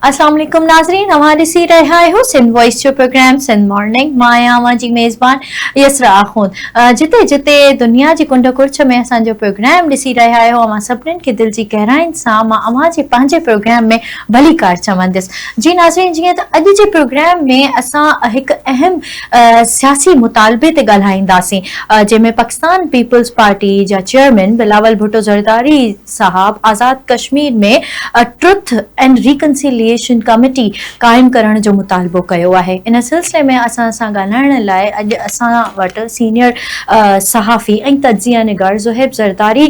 اسلام عليڪم ناظرين اوهان ڏسي رهيا آهيو سنڌ وائس جو پروگرام سنڌ مارننگ مان آهيان اوهان جي ميزبان يسرا آخوند جتي جتي دنيا جي ڪنڊ ڪڙڇ ۾ اسان جو پروگرام ڏسي رهيا آهيو اوهان سڀنين کي دل جي گهراين سان مان اوهان جي پنهنجي پروگرام ۾ ڀليڪار چوندس جي ناظرين جيئن ته اڄ جي پروگرام ۾ اسان هڪ اهم سياسي مطالبي تي ڳالهائينداسين جنهن ۾ پاڪستان پيپلز پارٽي جا چيئرمين بلاول ڀٽو زرداري صاحب Azad Kashmir ۾ truth and reconciliation committee قائم ڪرڻ جو مطالبو ڪيو آهي. ان سلسلي ۾ اسان سان ڳالهائڻ لاء اڄ اسان وٽ سينيئر صحافي ۽ تجزيه نگار زوهيب زرداري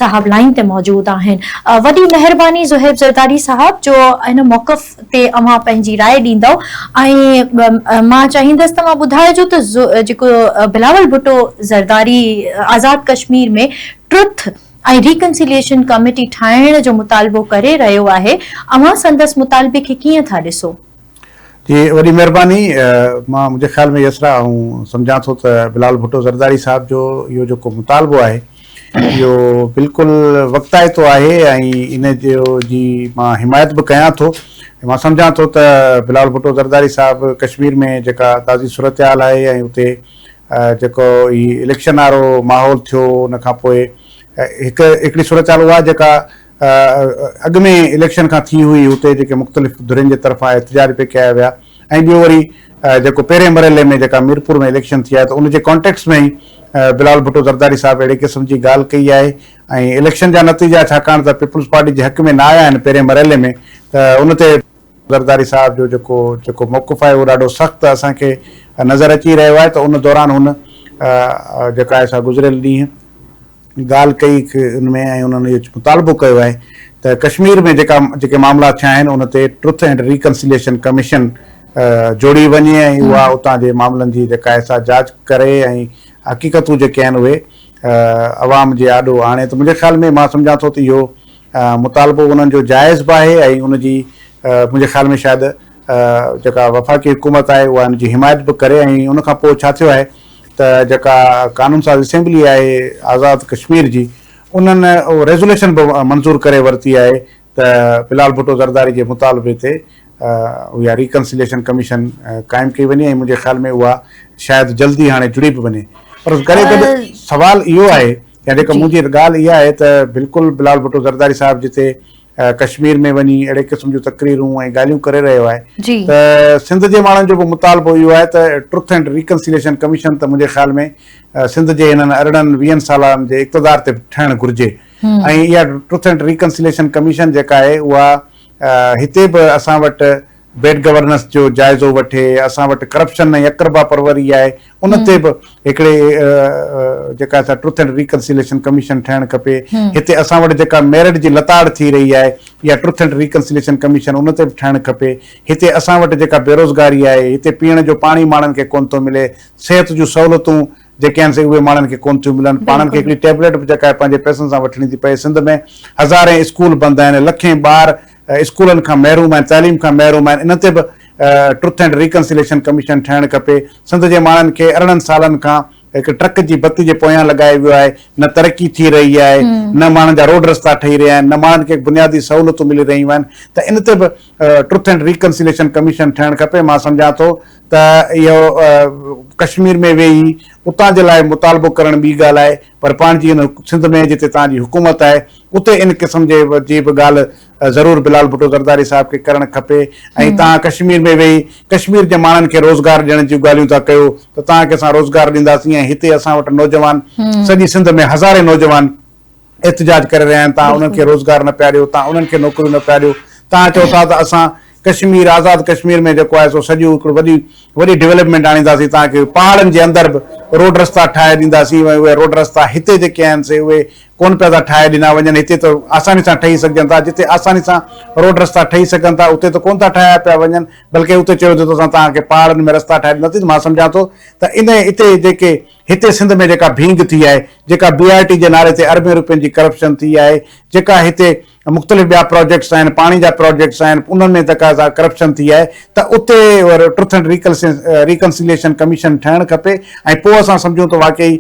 صاحب لائين تي موجود آهن. وڏي مهرباني زوهيب زرداري صاحب جو ان موقف تي اوهان پنهنجي راء ڏيندؤ ۽ مان چاهيندس ته اوهان ٻڌائجو ته جيڪو بلاول ڀٽو زرداري آزاد ڪشمير ۾ ٽروٿ ۽ ريڪنسيليئيشن ڪميٽي ٺاهڻ جو مطالبو ڪري رهيو آهي، اوهان سندس مطالبي کي ڪيئن ٿا ڏسو؟ جي وڏي مهرباني مان منهنجي خيال ۾ يسرا آئون سمجهان ٿو ته بلال ڀٽو زرداري صاحب جو اهو جيڪو مطالبو آهي اهو بلڪل وقتائتو آهي ۽ ان جو جي مان حمايت به ڪيان ٿو مان سمجهان ٿو ته بلال ڀٽو زرداري صاحب ڪشمير ۾ جيڪا تازي صورتحال آهي ۽ اتي جيڪو هي اليڪشن وارو ماحول ٿيو ان کان پوء هڪ هڪڙي صورتحال اها جيڪا اڳ ۾ اليڪشن کان ٿي هئي اتي جيڪي مختلف ڌرين جي طرفان احتجاج پئي ڪيا ويا ۽ ٻيو وري جيڪو پهرين مرحلي ۾ جيڪا ميرپور ۾ اليڪشن ٿي آهي ته ان جي ڪانٽيڪس ۾ ئي بلاول ڀٽو زرداري صاحب اهڙي قسم جي ڳالهه ڪئي آهي ۽ اليڪشن جا نتيجا ڇاڪاڻ ته پيپلز پارٽي جي حق ۾ نه آيا آهن پهرين مرحلي ۾ ته ان تي زرداري صاحب جو جيڪو جيڪو موقف آهي اهو ڏاڍو سخت اسان کي نظر اچي رهيو آهي ته ان دوران هن جيڪا آهي سا گذريل ڏينهن ڳالهه ڪئي ان ۾ ۽ انهن اهو مطالبو ڪيو آهي ته ڪشمير ۾ جيڪا جيڪي معاملا ٿيا آهن ان تي ٽروٿ اينڊ ريڪنسيليشن ڪميشن جوڙي وڃي ۽ اها اتان جي معاملن جي جيڪا آهي سا جاچ ڪري ۽ حقيقتون جيڪي آهن اهي عوام جي آڏو آڻي ته منهنجي خيال ۾ مان سمجهان ٿو ته اهو مطالبو انهن جو جائز به آهي ۽ ان جي منهنجي خيال ۾ شايد جيڪا وفاقي حڪومت آهي اها ان جي حمايت به ڪري ۽ ان کان پوء ڇا ٿيو آهي ته جيڪا قانون ساز اسيمبلي آهي آزاد ڪشمير جي انهن اهو ريزوليشن به منظور ڪري ورتي آهي ته بلال ڀٽو زرداري جي مطالبي تي اها ريڪنسيليشن ڪميشن قائم ڪئي وڃي ۽ منهنجي خيال ۾ اها شايد جلدي هاڻي جڙي به وڃي پر گڏ گڏ سوال اهو آهي يا جيڪا منهنجي ڳالهه اها آهي ته بلڪل بلال ڀٽو زرداري صاحب جتي ڪشمير ۾ وڃي اهڙي قسم جون تقريرون ۽ ڳالهيون ڪري رهيو آهي ته سنڌ جي ماڻهن جو به مطالبو اهو آهي ته ٽروٿ اينڊ ريڪنسيليشن ڪميشن ته منهنجي خيال ۾ سنڌ جي هنن 18 20 سالن جي اقتدار تي ٺهڻ گهرجي ۽ اها ٽروٿ اينڊ ريڪنسيليشن ڪميشن جيڪا آهي اها هتي به اسان وٽ بيڊ گورننس جو جائزو وٺي، اسان وٽ ڪرپشن ۽ اقربا پروري آهي ان تي به هڪڙي جيڪا سا ٽروٿ اينڊ ريڪنسيليشن ڪميشن ٺهڻ کپي، هتي اسان وٽ جيڪا ميرٽ جي لتاڙ ٿي رهي آهي اها ٽروٿ اينڊ ريڪنسيليشن ڪميشن ان تي به ٺهڻ کپي، هتي اسان وٽ جيڪا بيروزگاري آهي، هتي پيئڻ جو پاڻي ماڻهن کي ڪونه ٿو ملي، صحت جون سهولتون جيڪي آهن سي اهي ماڻهن کي ڪونه ٿيون ملن، پاڻن کي هڪڙي ٽيبليٽ به جيڪا آهي پنهنجي پئسن سان وٺڻي ٿي پئي، سنڌ ۾ هزارين اسڪول بند آهن، لکين ٻار اسڪولن کان محروم آهن، تعليم کان محروم آهن، ان تي به ٽروٿ اينڊ ريڪنسيليشن ڪميشن ٺهڻ کپي، سنڌ جي ماڻهن کي 18 سالن کان هڪ ٽرڪ جي بتي جي پويان لڳايو ويو آهي، نه ترقي ٿي رهي آهي، نه ماڻهن جا روڊ رستا ٺهي رهيا آهن، نه ماڻهن کي بنيادي سهولتون ملي رهيون آهن ته ان تي به ٽروٿ اينڊ ريڪنسيليشن ڪميشن ٺهڻ کپي، مان سمجهان ٿو ته اهو ڪشمير ۾ ويهي اتان جي لاء مطالبو ڪرڻ ٻي ڳالهه آهي پر پاڻ جي هن سنڌ ۾ جتي توهان جي حڪومت آهي اتي ان قسم جي جي به ڳالهه ضرور بلال ڀٽو زرداري صاحب کي ڪرڻ کپي ۽ توهان ڪشمير ۾ ويهي ڪشمير جي ماڻهن کي روزگار ڏيڻ جون ڳالهيون ٿا ڪيو ته توهان کي اسان روزگار ڏينداسين ۽ هتي اسان وٽ نوجوان سڄي سنڌ ۾ هزارين نوجوان احتجاج ڪري رهيا آهن توهان انهن کي روزگار نه پيا ڏيو توهان انهن کي نوڪريون نه پيا ڏيو توهان چئو ٿا ته اسان ڪشمير آزاد ڪشمير ۾ جيڪو آهي سو سڄو هڪڙو وڏي وڏي ڊولپمينٽ آڻينداسين توهان کي پهاڙن جي اندر به روڊ رستا ٺاهي ڏينداسين ۽ اهي روڊ رستا هتي جيڪي آهن سي اهي ڪونه پيا ٿا ٺاهي ڏنا وڃن هتي ته آساني سان ٺهي سگهجن ٿا جتي آساني سان روڊ رستا ٺهي سگهن ٿا اتي ته ڪونه ٿا ٺاهيا پيا وڃن بلڪه اتي چيو وڃي ٿو ته اسان توهان کي پهاڙن ۾ رستا ٺاهي ڏينداسين ته مان سمجهان ٿو ته ان اتي جيڪي هتي سنڌ ۾ جيڪا ڀينگ ٿي آهي جيڪا بي آر ٽي جي نالي تي اربين روپين جي ڪرپشن ٿي آهي جيڪا هتي مختلف ٻيا پراجيڪٽس آهن پاڻي جا پراجيڪٽس آهن انهن ۾ تقاضا ڪرپشن ٿي آهي ته اتي ٽروٿ اينڊ ريڪنسيليشن ڪميشن ٺهڻ کپي ۽ پوء اسان سمجهون ته واقعي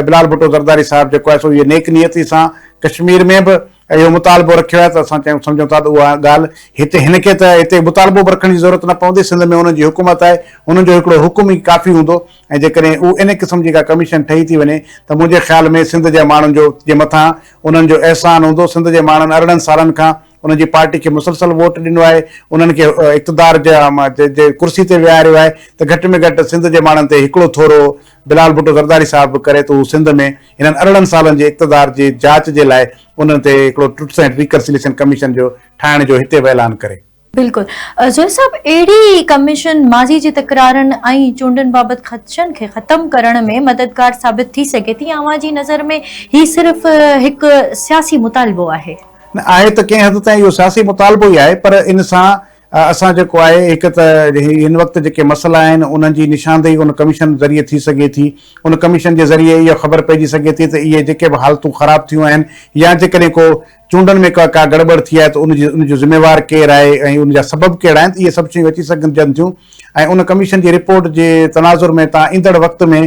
بلال ڀٽو زرداري صاحب جيڪو آهي سو اهي نيڪ نيتي سان ڪشمير ۾ به اهو مطالبو رکيو آهي ته اسان چئون سمجهون ٿا ته اها ڳالهه هتي هن کي ته هتي مطالبو به رکڻ جي ضرورت نه پوندي سنڌ ۾ انهن جي حڪومت آهي انهن جو هڪڙو حڪم ئي ڪافي هوندو ۽ جيڪڏهن اهو ان قسم جي ڪا ڪميشن ٺهي ٿي وڃي ته منهنجي خيال ۾ سنڌ جي ماڻهن جو جي مٿان انهن جو احسان هوندو سنڌ جي ماڻهن 18 سالن کان انهن جي پارٽي کي مسلسل ووٽ ڏنو آهي، انهن کي اقتدار جي ڪرسي تي ويهاريو آهي ته گهٽ ۾ گهٽ سنڌ جي ماڻهن تي هڪڙو ٿورو بلال ڀٽو زرداري صاحب به ڪري ته هو سنڌ ۾ هنن 18 سالن جي اقتدار جي جاچ جي لاء انهن تي هڪڙو ٽروٿ اينڊ ريڪنسليشن ڪميشن جو ٺاهڻ جو هتي به اعلان ڪري. بلڪل زويب صاحب اهڙي ڪميشن ماضي جي تڪرارن ۽ چونڊن بابت خدشن کي ختم ڪرڻ ۾ مددگار ثابت ٿي سگهي ٿي اوهان جي نظر ۾ هي صرف هڪ سياسي مطالبو آهي؟ نه آهي ته ڪنهن حد تائين اهو سياسي مطالبو ئي آهي پر ان سان اسان جيڪو آهي هڪ ته هن وقت جيڪي مسئلا آهن انهن جي نشاندهي ان ڪميشن ذريعي ٿي سگهي ٿي ان ڪميشن جي ذريعي اها خبر پئجي سگهي ٿي ته اهي جيڪي به حالتون خراب ٿيون آهن يا جيڪڏهن ڪو چونڊن ۾ ڪا ڪا گڙٻڙ ٿي آهي ته ان جي ان جو ذميوار ڪير آهي ۽ ان جا سبب ڪهڙا آهن ته اهي سڀ شيون اچي سگهجن ٿيون ۽ ان ڪميشن جي رپورٽ جي تناظر ۾ توهان ايندڙ وقت ۾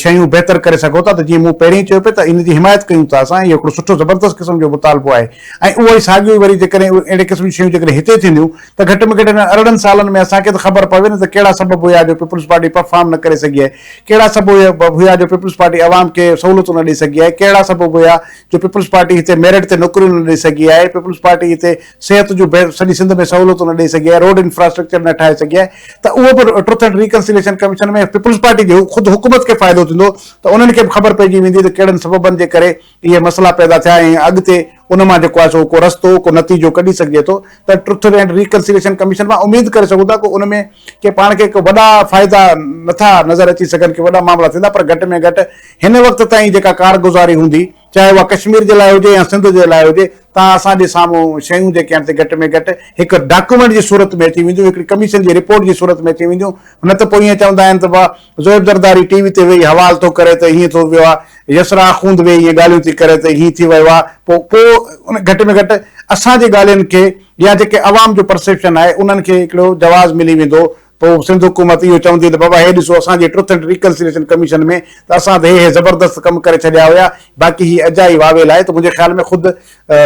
شيون بهتر ڪري سگهو ٿا ته جيئن مون پهرين ئي چيو پئي ته ان جي حمايت ڪيون ٿا اسان اهو هڪڙو سٺو زبردست قسم جو مطالبو آهي ۽ اهو ئي ساڳيو ئي وري جيڪڏهن اهڙي قسم جون شيون جيڪڏهن هتي ٿينديون ته گهٽ ۾ گهٽ انهن 18 سالن ۾ اسان کي ته خبر پوي نه ته ڪهڙا سبب هيا جو پيپلز پارٽي پرفارم نه ڪري سگهي آهي ڪهڙا سبب هيا جو پيپلز پارٽي عوام کي سهولتون نه ڏئي سگهي آهي ڪهڙا سبب هيا جو پيپلز پارٽي هتي ميرٽ تي نوڪريون نه ڏئي سگهي آهي، پيپلز پارٽي هتي صحت جون سڄي سنڌ ۾ سهولتون نه ڏئي سگهي آهي، روڊ انفراسٽرڪچر نه ٺاهي سگهي آهي ته اهو به truth and reconciliation commission ۾ peoples party جي خود حڪومت کي فائدو ٿيندو ته انهن کي به خبر پئجي ويندي ته ڪهڙن سببن جي ڪري اهي مسئلا پيدا ٿيا ۽ اڳتي ان مان جيڪو آهي سو ڪو رستو ڪو نتيجو ڪڍي سگهجي ٿو ته ٽروٿ اينڊ ريڪنسليشن ڪميشن مان اميد ڪري سگهون ٿا ڪو ان ۾ ڪي پاڻ کي ڪو وڏا فائدا نٿا نظر اچي سگهن ڪي وڏا معاملا ٿيندا پر گهٽ ۾ گهٽ هن وقت تائين جيڪا ڪارگذاري هوندي، چاهي اها ڪشمير جي لاء هجي يا سنڌ جي لاء هجي، تان اسان جي سامهون شيون جيڪي آهن سي گهٽ ۾ گهٽ هڪ ڊاڪيومينٽ جي صورت ۾ اچي وينديون، هڪڙي ڪميشن جي رپورٽ جي صورت ۾ اچي وينديون، نه ته پوء ائين چوندا آهن ته واهه زويب زرداري ٽي وي تي ويهي حوال ٿو ڪري ته هيئن ٿو ويو آهي، يسرا آخوند ويهي ائين ڳالهيون ٿي ڪري ته هيئن ٿي ويو آهي، پوء پوء ان گهٽ ۾ گهٽ اسان جي ڳالهين کي يا جيڪي عوام جو پرسيپشن آهي انهن کي هڪڙو جواز ملي ويندو پوء سنڌ حڪومت اهو چوندي ته بابا هي ڏسو اسان جي ٽروٿ اينڊ ريڪنسليشن ڪميشن ۾ ته اسان ته هي هي زبردست ڪم ڪري ڇڏيا هيا باقي هي اجائي واويل آهي ته منهنجي خيال ۾ خود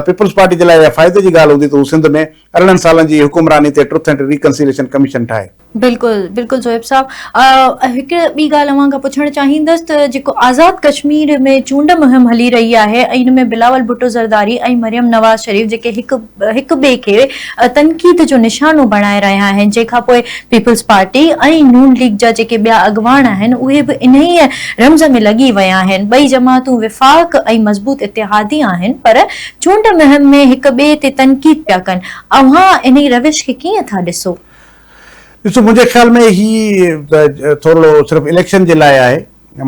پيپلز پارٽي جي لاء اها فائدي جي ڳالهه هوندي ته هو سنڌ ۾ 18 سالن جي حڪمراني تي ٽروٿ اينڊ ريڪنسليشن ڪميشن ٺاهي. بلڪل بلڪل زوهيب صاحب هڪ ٻي ڳالهه اوهان کان پڇڻ چاهيندس ته جيڪو آزاد ڪشمير ۾ چونڊ مهم هلي رهي آهي ۽ ان ۾ بلاول ڀٽو زرداري ۽ مريم نواز شريف جيڪي هڪ هڪ ٻئي کي تنقيد جو نشانو بڻائي رهيا آهن جنهن کان پوء پيپلز پارٽي ۽ نون ليگ جا جيڪي ٻيا اڳواڻ آهن اهي به انهيء رمز ۾ لڳي ويا آهن ٻئي جماعتون وفاق ۽ مضبوط اتحادي آهن پر چونڊ مهم ۾ هڪ ٻئي تي تنقيد پيا ڪن اوهان انهي روش کي ڪيئن ٿا ڏسو؟ ڏسو منهنجي خيال ۾ هي ٿورڙو صرف اليڪشن جي لاء آهي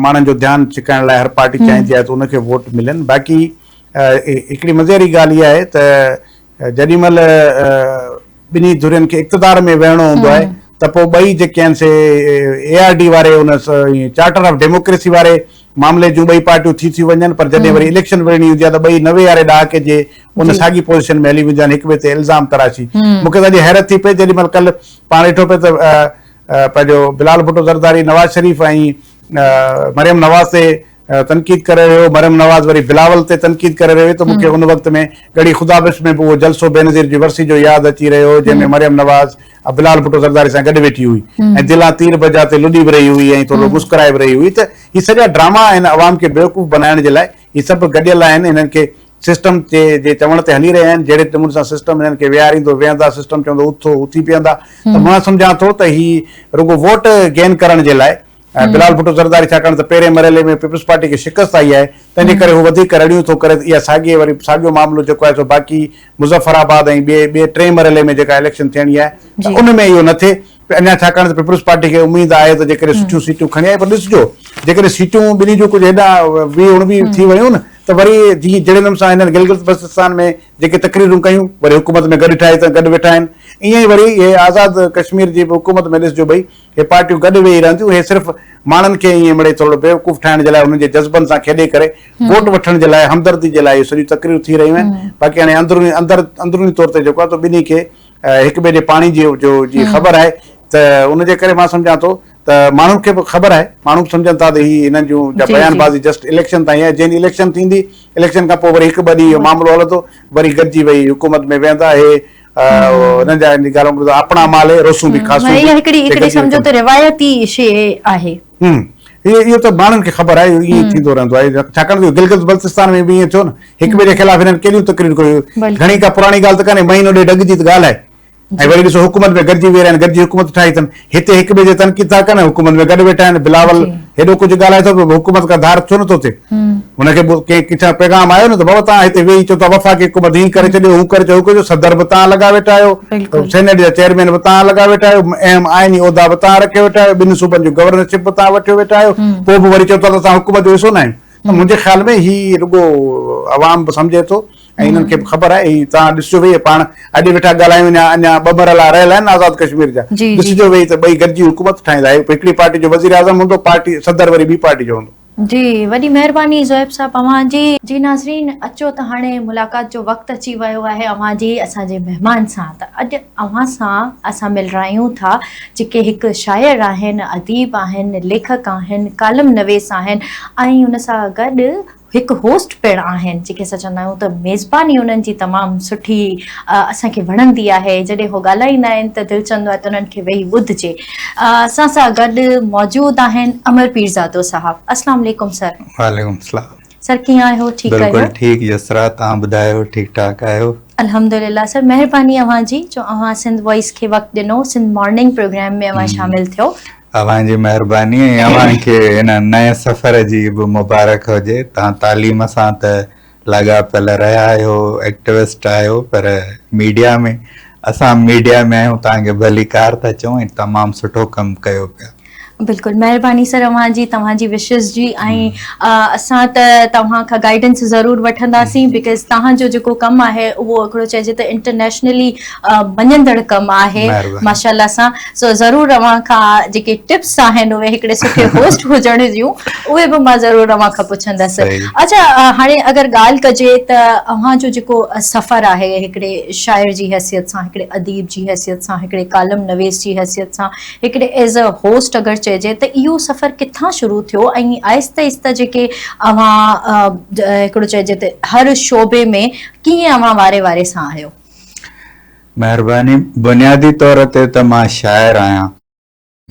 ماڻهن جو ڌيان ڇڪائڻ لاء هر پارٽي چاهيندي آهي ته ان کي ووٽ ملن باقي هڪڙي مزي واري ڳالهه اها آهي ته جيڏي مهل ٻنهي ڌرين کي اقتدار ۾ ويهڻو هوندو آهي ته پوء ٻئي جيڪي آهن سي اي آر ڊي واري ان چارٽر آف ڊيموڪريسي واري معاملي جون ٻئي پارٽيون ٿي ٿيون وڃن پر جڏهن وري اليڪشن وڙهڻي هوندي آهي ته ٻئي 90 واري ڏهاڪي جي ان ساڳي پوزيشن ۾ هلي وينديون آهن هڪ ٻئي تي الزام تراشي مون کي ته اڄ حيرت ٿي پئي جيڏي مهل ڪلهه پاڻ ڏٺو پئي ته پنهنجو بلال ڀٽو زرداري نواز شريف ۽ مريم نواز تي تنقيد ڪري رهيو هو، مريم نواز وري بلاول تي تنقيد ڪري رهي هئي ته مون کي ان وقت ۾ ڳڙهي خدا بخش ۾ به اهو جلسو بينظير جي ورسي جو ياد اچي رهيو هو جنهن ۾ مريم نواز بلال ڀٽو زرداري سان گڏ ويٺي هئي ۽ دلان تير بجا تي لڏي به رهي هئي ۽ ٿورو مسڪرائي به رهي هئي ته هي سڄا ڊراما آهن عوام کي بيوقوف بنائڻ جي لاء هي سڀ گڏيل آهن هنن کي سسٽم جي جي چوڻ تي هلي رهيا آهن جهڙي نموني سان سسٽم هنن کي ويهاريندو ويهندا سسٽم چوندو اٿو اٿي پيهندا ته مان سمجهان ٿو ته هي رڳو ووٽ گين ڪرڻ جي لاء ۽ بلال ڀٽو زرداري ڇاڪاڻ ته پهرين مرحلي ۾ پيپلز پارٽي کي شڪست آئي آهي تنهن جي ڪري هو وڌيڪ رڙيون ٿو ڪري ته اها ساڳي وري ساڳيو معاملو جيڪو آهي سو باقي مظفر آباد ۽ ٻئي ٻئي ٽئين مرحلي ۾ جيڪا اليڪشن ٿيڻي آهي ته ان ۾ اهو نه ٿئي اڃا ڇاڪاڻ ته پيپلز پارٽي کي اميد آهي ته جيڪڏهن سٺيون سيٽون کڻي آئي پر ڏسجو جيڪڏهن سيٽون ٻنهي جون ڪجهه هيڏانهن 20 19 ٿي ويون نه ته وري جيئن جهڙي نموني سان هنن گلگت بلتستان ۾ جيڪي تقريرون ڪيون وري حڪومت ۾ گڏ ٺاهي ته گڏ ويٺا آهن ائين ئي وري اهي آزاد ڪشمير جي به حڪومت ۾ ڏسجو ٻئي هي پارٽيون گڏ ويهي رهنديون، هي صرف ماڻهن کي ائين مڙئي ٿورڙو بيوقوف ٺاهڻ جي لاء انهن جي جذبن سان کيڏي ڪري ووٽ وٺڻ جي لاء همدردي جي لاء اهي سڄيون تقريرون ٿي رهيون آهن باقي هاڻي اندروني اندر اندروني طور تي جيڪو آهي سو ٻنهي کي هڪ ٻئي جي پاڻي جي جو جي خبر آهي ته ان جي ڪري مان سمجهان ٿو ته ته ماڻهن کي به خبر آهي ماڻهو به سمجهن ٿا ته هي هنن جون جا بيان بازي جسٽ اليڪشن تائين آهي جنهن اليڪشن ٿيندي اليڪشن کان پوء وري هڪ ٻه ڏينهن اهو معاملو هلندو وري گڏجي ويهي حڪومت ۾ ويهندا اهي هنن جا ان ڳالهه وانگر اپنا مال هي روسون به کاسون به هڪڙي هڪڙي سمجهو ته روايتي شيء آهي. اهو اهو ته ماڻهن کي خبر آهي اهو ائين ئي ٿيندو رهندو آهي ڇاڪاڻ ته گلگت بلتستان ۾ به ائين ٿيو نه هڪ ٻئي جي خلاف هنن ڪيڏيون تقريرون ڪيون گهڻي ڪا پراڻي ڳالهه ته ڪانهي مهينو ڏيڍ اڳ جي ته ڳالهه آهي ۽ وري ڏسو حڪومت ۾ گڏجي ويهي رهيا آهن گڏجي حڪومت ٺاهي اٿن هتي هڪ ٻئي جي تنقيد ٿا ڪن ۽ حڪومت ۾ گڏ ويٺا آهن بلاول هيڏو ڪجهه ڳالهائي ٿو پيو حڪومت کان ڌار ڇو نٿو ٿئي هن کي به ڪنهن ڪٿان پيغام آيو نه ته بابا توهان هتي ويهي چئو ٿا وفاقي حڪومت هين ڪري ڇڏيو هو ڪري ڇڏيو هو ڪري ڇڏيو صدر به توهان لڳا ويٺا آهيو سينيٽ جا چيئرمين به توهان لڳا ويٺا آهيو اهم آئيني عهدا به توهان رکيو ويٺا آهيو ٻن صوبن جون گورنرشپ به توهان وٺيو ويٺا آهيو پوء به وري چئو ٿا ته اسان حڪومت جو حصو نه آهيون ته منهنجي خيال ۾ هي رڳو عوام به سمجهي ٿو ۽ انهن کي به خبر آهي هي توهان ڏسجو ويهي پاڻ اڄ ويٺا ڳالهايون اڃا اڃا ٻه مرحلا رهيل آهن آزاد ڪشمير جا ڏسجو ويهي ته ٻئي گڏجي حڪومت ٺاهيندا هڪڙي پارٽي جو وزير اعظم هوندو پارٽي صدر وري ٻي پارٽي جو هوندو. جي وڏي مهرباني زوهيب صاحب اوهان جي. جي ناظرين اچو ته هاڻي ملاقات جو وقت اچي ويو آهي اوهان جي اسان جي مهمان سان ته اڄ اوهان سان اسان ملرايون ٿا جيڪي هڪ شاعر آهن اديب آهن ليکڪ آهن ڪالم نويس آهن ۽ ان سان گڏ هڪ هوسٽ پڻ آهن جيڪي اسان چوندا آهيون ته ميزباني انهن جي تمام سٺي اسان کي وڻندي آهي جڏهن هو ڳالهائيندا آهن ته دل چوندو آهي ته انهن کي ويهي ٻڌجي اسان سان گڏ موجود آهن امر پيرزادو صاحب السلام عليڪم سر. وعليڪم السلام سر ڪيئن آهيو ٺيڪ آهيو؟ بلڪل ٺيڪ يسرا توهان ٻڌايو ٺيڪ ٺاڪ آهيو؟ الحمدلله سر مهرباني اوهان جي جو اوهان سنڌ وائس کي وقت ڏنو سنڌ مارننگ پروگرام ۾ اوهان شامل ٿيو. اوهان جي مهرباني ۽ اوهان کي هن نئين سفر جي به مبارڪ هجي. توهان تعليم سان ته لاڳاپيل رهيا آهيو، ايڪٽوسٽ آهيو پر ميڊيا ۾ اسان ميڊيا ۾ آهيون توهان کي ڀليڪار ٿا چئون ۽ تمام سٺو ڪم ڪيو پيا. بلڪل مهرباني سر اوهان جي توهان جي وشز جي ۽ اسان ته توهان کان گائيڊنس ضرور وٺنداسين because توهان جو جيڪو ڪم آهي اهو هڪڙو چئجي ته انٽرنيشنلي مڃندڙ ڪم آهي ماشاء الله سان سو ضرور اوهان کان جيڪي ٽپس آهن اهي هڪڙي سٺي هوسٽ هجڻ جون اهي به مان ضرور اوهان کان پڇندس اڇا هاڻي اگر ڳالهه ڪجي ته اوهان جو جيڪو سفر آهي هڪڙي شاعر جي حيثيت سان هڪڙي اديب جي حيثيت سان هڪڙي ڪالم نويس جي حيثيت سان هڪڙي ايز اي هوسٽ اگر چئجي ته اهو سفر ڪٿان شروع ٿيو ۽ آهستي آهستي جيڪي اوهان هڪڙو چئجي ته هر شعبي ۾ ڪيئن اوهان واري واري سان آيو. مهرباني. بنيادي طور تي ته مان شاعر آهيان.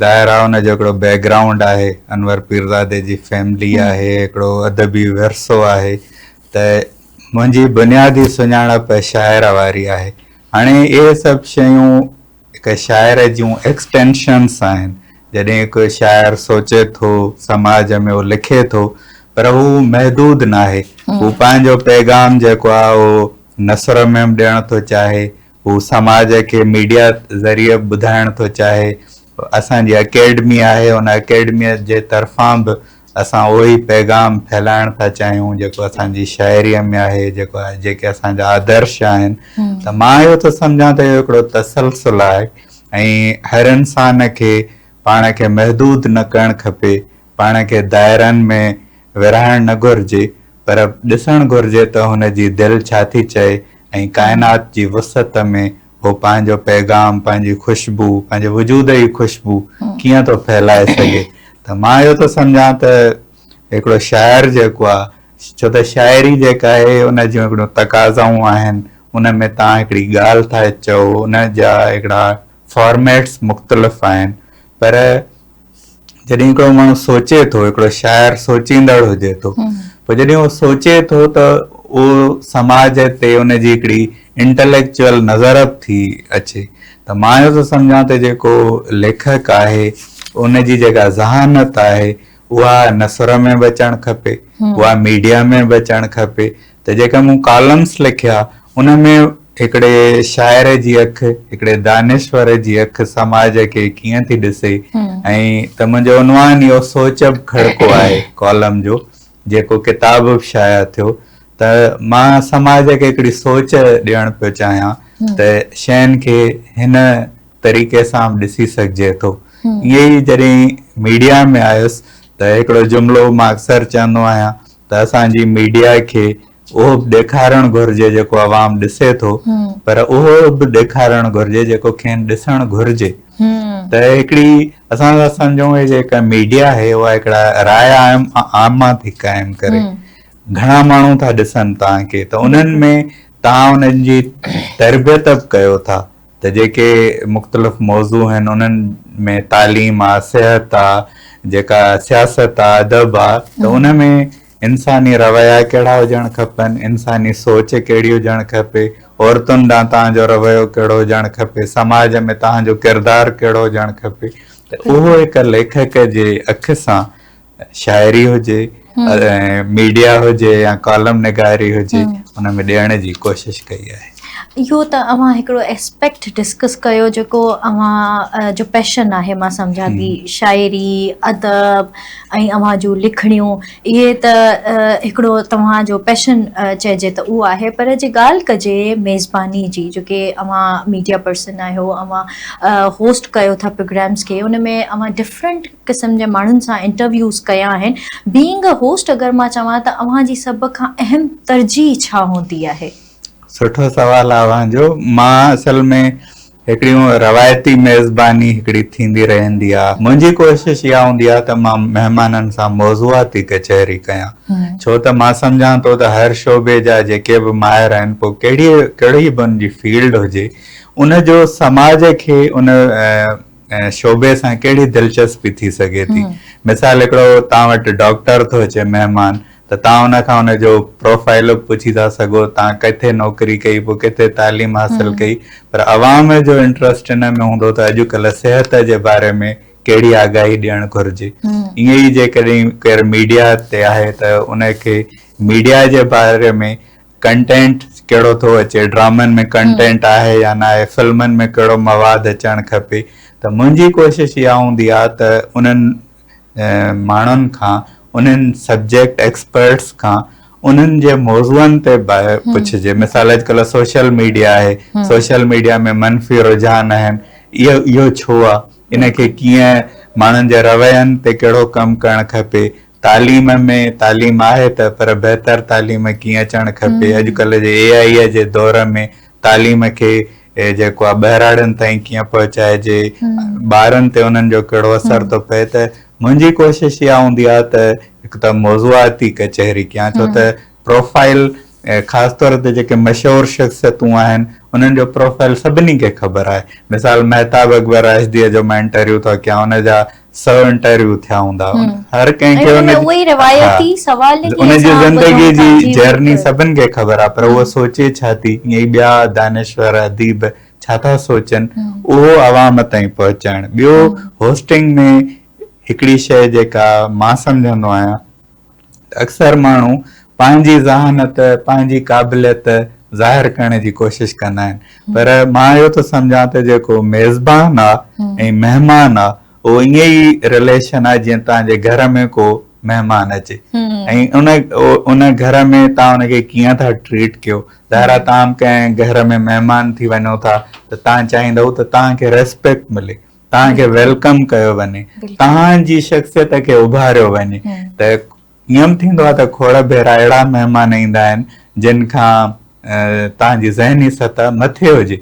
ظاهر آهي ان جو هڪڙو بيڪ گرائونڊ آهي، انور پيرزادي جي فيملي آهي، هڪڙو ادبي ورثو آهي ته منهنجي بنيادي سڃاڻپ شاعر واري آهي. هاڻي اهي سڀ شيون هڪ شاعر جون ايڪسٽينشنس آهن. جڏهن هڪ شاعر سوچي ٿو، سماج ۾ اهو لکي ٿو پر هو محدود ناهي. هو پنهنجو پيغام جيڪو آهي اهو نثر ۾ به ڏيڻ ٿو چاهي، هو سماج کي ميڊيا ذريعي به ٻڌائڻ ٿو چاهي. اسان جي اڪيڊمي آهي، ان اڪيڊميء جي طرفان به اسان اهو ئي پيغام ڦهلائڻ ٿا چاهيون، جيڪو اسان جي شاعريء ۾ آهي، جيڪو جيڪي اسان جا آدرش آهن. ته مان اهو ٿو سمجهان ته اهو هڪڙو تسلسل آهي ۽ هر انسان کي پاڻ کي محدود نه ڪرڻ کپي، پاڻ کي دائرن ۾ ورهائڻ نه گهرجي، پر ڏسڻ گهرجي ته هن جي دل ڇا ٿي چئي ۽ ڪائنات جي وسعت ۾ هو پنهنجو پيغام، پنهنجي خوشبو، پنهنجي وجود جي خوشبو ڪيئن ٿو ڦهلائي سگهي. ته مان اهو ٿو سمجهان ته هڪڙو شاعر جيڪو آهي، ڇو ته شاعري جيڪا آهي ان جون هڪڙيون تقاضائون آهن، ان ۾ توهان هڪڙي ڳالهه ٿا چئو، ان جا هڪڙا فارميٽس مختلف آهن، پر جڏهن هڪڙو ماڻهو سوچي ٿو، هڪڙو شاعر سوچيندڙ هجي ٿو، پوء جڏهن هو سوچي ٿو ته اهو سماج تي ان جي هڪڙي انٽليڪچوئل نظر به ٿي اچي ته مان اهو ٿو سمجهان ته جيڪو ليکڪ آهي ان جي جيڪا ذهانت آهي اها نثر ۾ به اچڻ کپي، اها ميڊيا ۾ به اچڻ کپي ته جيڪا مون ڪالمس لکيا ان ۾ هڪڙي شاعر جي اک، هڪڙي دانشور جي اک سماج کي ڪيئن ٿي ڏسي ۽ ته منهنجو عنوان اهو سوچ به کڙڪو آهي ڪالم جو جيڪو ڪتاب به شايع ٿيو ته مان سماج کي هڪڙي سوچ ڏيڻ پيو چاهيان ته شين کي هن طريقي سان به ڏسي سگهجي ٿو. ائين ئي جڏهن ميڊيا ۾ آيس ته هڪڙو جملو مان اڪثر چوندو آهيان ته اسان جي ميڊيا کي اهو به ڏيکارڻ گهرجي جيڪو عوام ڏسي ٿو پر اهو به ڏيکارڻ گهرجي جيڪو کين ڏسڻ گهرجي ته هڪڙي اسان ٿا سمجهون هي جيڪا ميڊيا آهي اها هڪڙا راء عامه ٿي قائم ڪري گهڻا ماڻهو ٿا ڏسن توهان کي ته انهن ۾ توهان انهن جي تربيت به ڪيو ٿا ته جيڪي مختلف موضوع آهن انهن ۾ تعليم آ صحت آ جيڪا سياست آ ادب آ ته ان ۾ انساني رويا ڪهڙا هجڻ کپن انساني سوچ ڪهڙي هجڻ کپي عورتن ڏانهن توهان جو رويو ڪهڙو هجڻ کپي سماج ۾ توهان جو ڪردار ڪهڙو هجڻ کپي ته اهو هڪ ليکڪ جي اک سان شاعري هجي ميڊيا هجي يا ڪالم نگاري هجي ان ۾ ڏيڻ جي ڪوشش ڪئي آهي. اهو ته اوهان هڪڙو اسپيڪٽ ڊسڪس ڪيو جيڪو اوهان جو پيشن آهي مان سمجهان ٿي شاعري ادب ۽ اوهان جون لکڻيون اهي ته هڪڙو توهان جو پيشن چئجي ته اهو آهي پر جي ڳالهه ڪجي ميزباني جي جو ڪي اوهان ميڊيا پرسن آهيو اوهان هوسٽ ڪيو ٿا پروگرامس کي ان ۾ اوهان ڊفرنٽ قسم جي ماڻهن سان انٽرويوز ڪيا آهن بيئنگ ا هوسٽ اگر مان چوان ته اوهان جي سڀ کان اهم ترجيح ڇا هوندي آهي؟ سٺو سوال آهي اوهان جو مان اصل ۾ هڪڙيون روايتي ميزباني هڪڙي ٿيندي رهندي آهي منهنجي ڪوشش اها هوندي آهي ته مان مهمانن سان موضوعاتي ڪچهري ڪيان ڇو ته مان سمجهان ٿو ته هر شعبي جا جيڪي به ماهر آهن پوء ڪهڙي ڪهڙي به ان جي فيلڊ هجي ان جو سماج کي ان شعبي سان ڪهڙي دلچسپي ٿي سگهي ٿي. مثال هڪڙو توهان وٽ ڊاڪٽر ٿو اچي مهمان ته توهان ان کان ان جو پروفائيل به پڇي ٿا سگهو توهان ڪٿي نوڪري ڪئي پوء ڪٿي تعليم حاصل ڪئي پر عوام جو انٽرسٽ ان ۾ هوندو ته اڄڪلهه صحت جي باري ۾ ڪهڙي آگاهي ڏيڻ گهرجي ائين ئي جيڪڏهن ڪير ميڊيا تي آهي ته ان کي ميڊيا جي باري ۾ ڪنٽينٽ ڪهڙو ٿو اچي، ڊرامن ۾ ڪنٽينٽ آهي يا ناهي، فلمن ۾ ڪهڙو مواد اچڻ کپي ته منهنجي ڪوشش اها هوندي آهي ته انهن ماڻهن کان انهن سبجيڪٽ ايڪسپرٽس کان انهن جي موضوعن تي پڇجي مثال اڄڪلهه سوشل ميڊيا آهي سوشل ميڊيا ۾ منفي رجحان آهن اهو اهو ڇو آهي ان کي ڪيئن ماڻهن جي روين تي ڪهڙو ڪم ڪرڻ کپي تعليم ۾ تعليم آهي ته پر بهتر تعليم ڪيئن اچڻ کپي اڄڪلهه جي اي آئي جي دور ۾ تعليم کي جيڪو آهي ٻهراڙين تائين ڪيئن پهچائجي ٻارن تي انهن جو ڪهڙو اثر ٿو پئي ته منهنجي ڪوشش اها هوندي آهي ته هڪ ته موضوعاتي ڪچهري ڪيان ڇو ته پروفائيل خاص طور تي جيڪي مشهور شخصيتون آهن انهن جو پروفائيل سڀني کي خبر آهي مثال مهتاب اڪبر راشديء جو مان انٽرويو ٿو ڪيان ان جا سو انٽرويو ٿيا هوندا هر ڪنهن کي ان اهي روايتي سوال ان جي زندگي جي جرني سڀن کي خبر آهي پر اهو سوچي ڇا ٿي ائين ئي ٻيا دانشور اديب ڇا ٿا سوچن اهو عوام تائين پهچائڻ ٻيو هوسٽنگ ۾ هڪڙي شيء جيڪا مان سمجهندو آهيان ته اڪثر ماڻهو پنهنجي ذهانت، پنهنجي قابليت ظاهر ڪرڻ جي ڪوشش ڪندا آهن پر مان اهو ٿو سمجهان ته جيڪو ميزبان آ ۽ مهمان آ اهو ائين ئي رليشن آ جيئن توهان جي گهر ۾ ڪو مهمان اچي ۽ ان ان گهر ۾ توهان ان کي ڪيئن ٿا ٽريٽ ڪيو ظاهر آ توهان ڪنهن گهر ۾ مهمان ٿي وڃو ٿا ته توهان چاهيندؤ ته توهان کي ريسپيڪٽ ملي توهان کي welcome ڪيو وڃي، توهان جي شخصيت کي اڀاريو وڃي ته ائين به ٿيندو آهي ته کوڙ ڀيرا اهڙا مهمان ايندا آهن جن کان توهان جي ذهني سطح مٿي هجي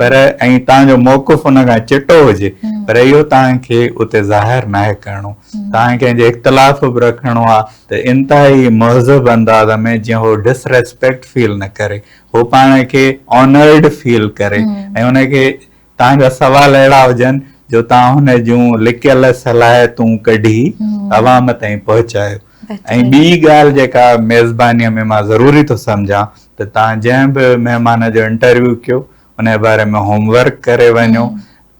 پر ۽ توهان جو موقف ان کان چٽو هجي پر اهو توهان کي اتي ظاهر ناهي ڪرڻو توهان کي جي اختلاف به رکڻو آهي ته انتهائي مهذب انداز ۾ جيئن هو ڊس ريسپيڪٽ فيل نه ڪري هو پاڻ کي آنرڊ فيل ڪري ۽ ان کي توهان جا سوال اهڙا هجن جو توهان هن جون لڪيل صلاحيتون ڪڍي عوام تائين پهچايو ۽ ٻي ڳالهه جيڪا ميزبانيء ۾ مان ضروري ٿو سمجهان ته توهان جنهن به مهمان جو انٽرويو ڪيو ان جي باري ۾ هوم ورڪ ڪري وڃو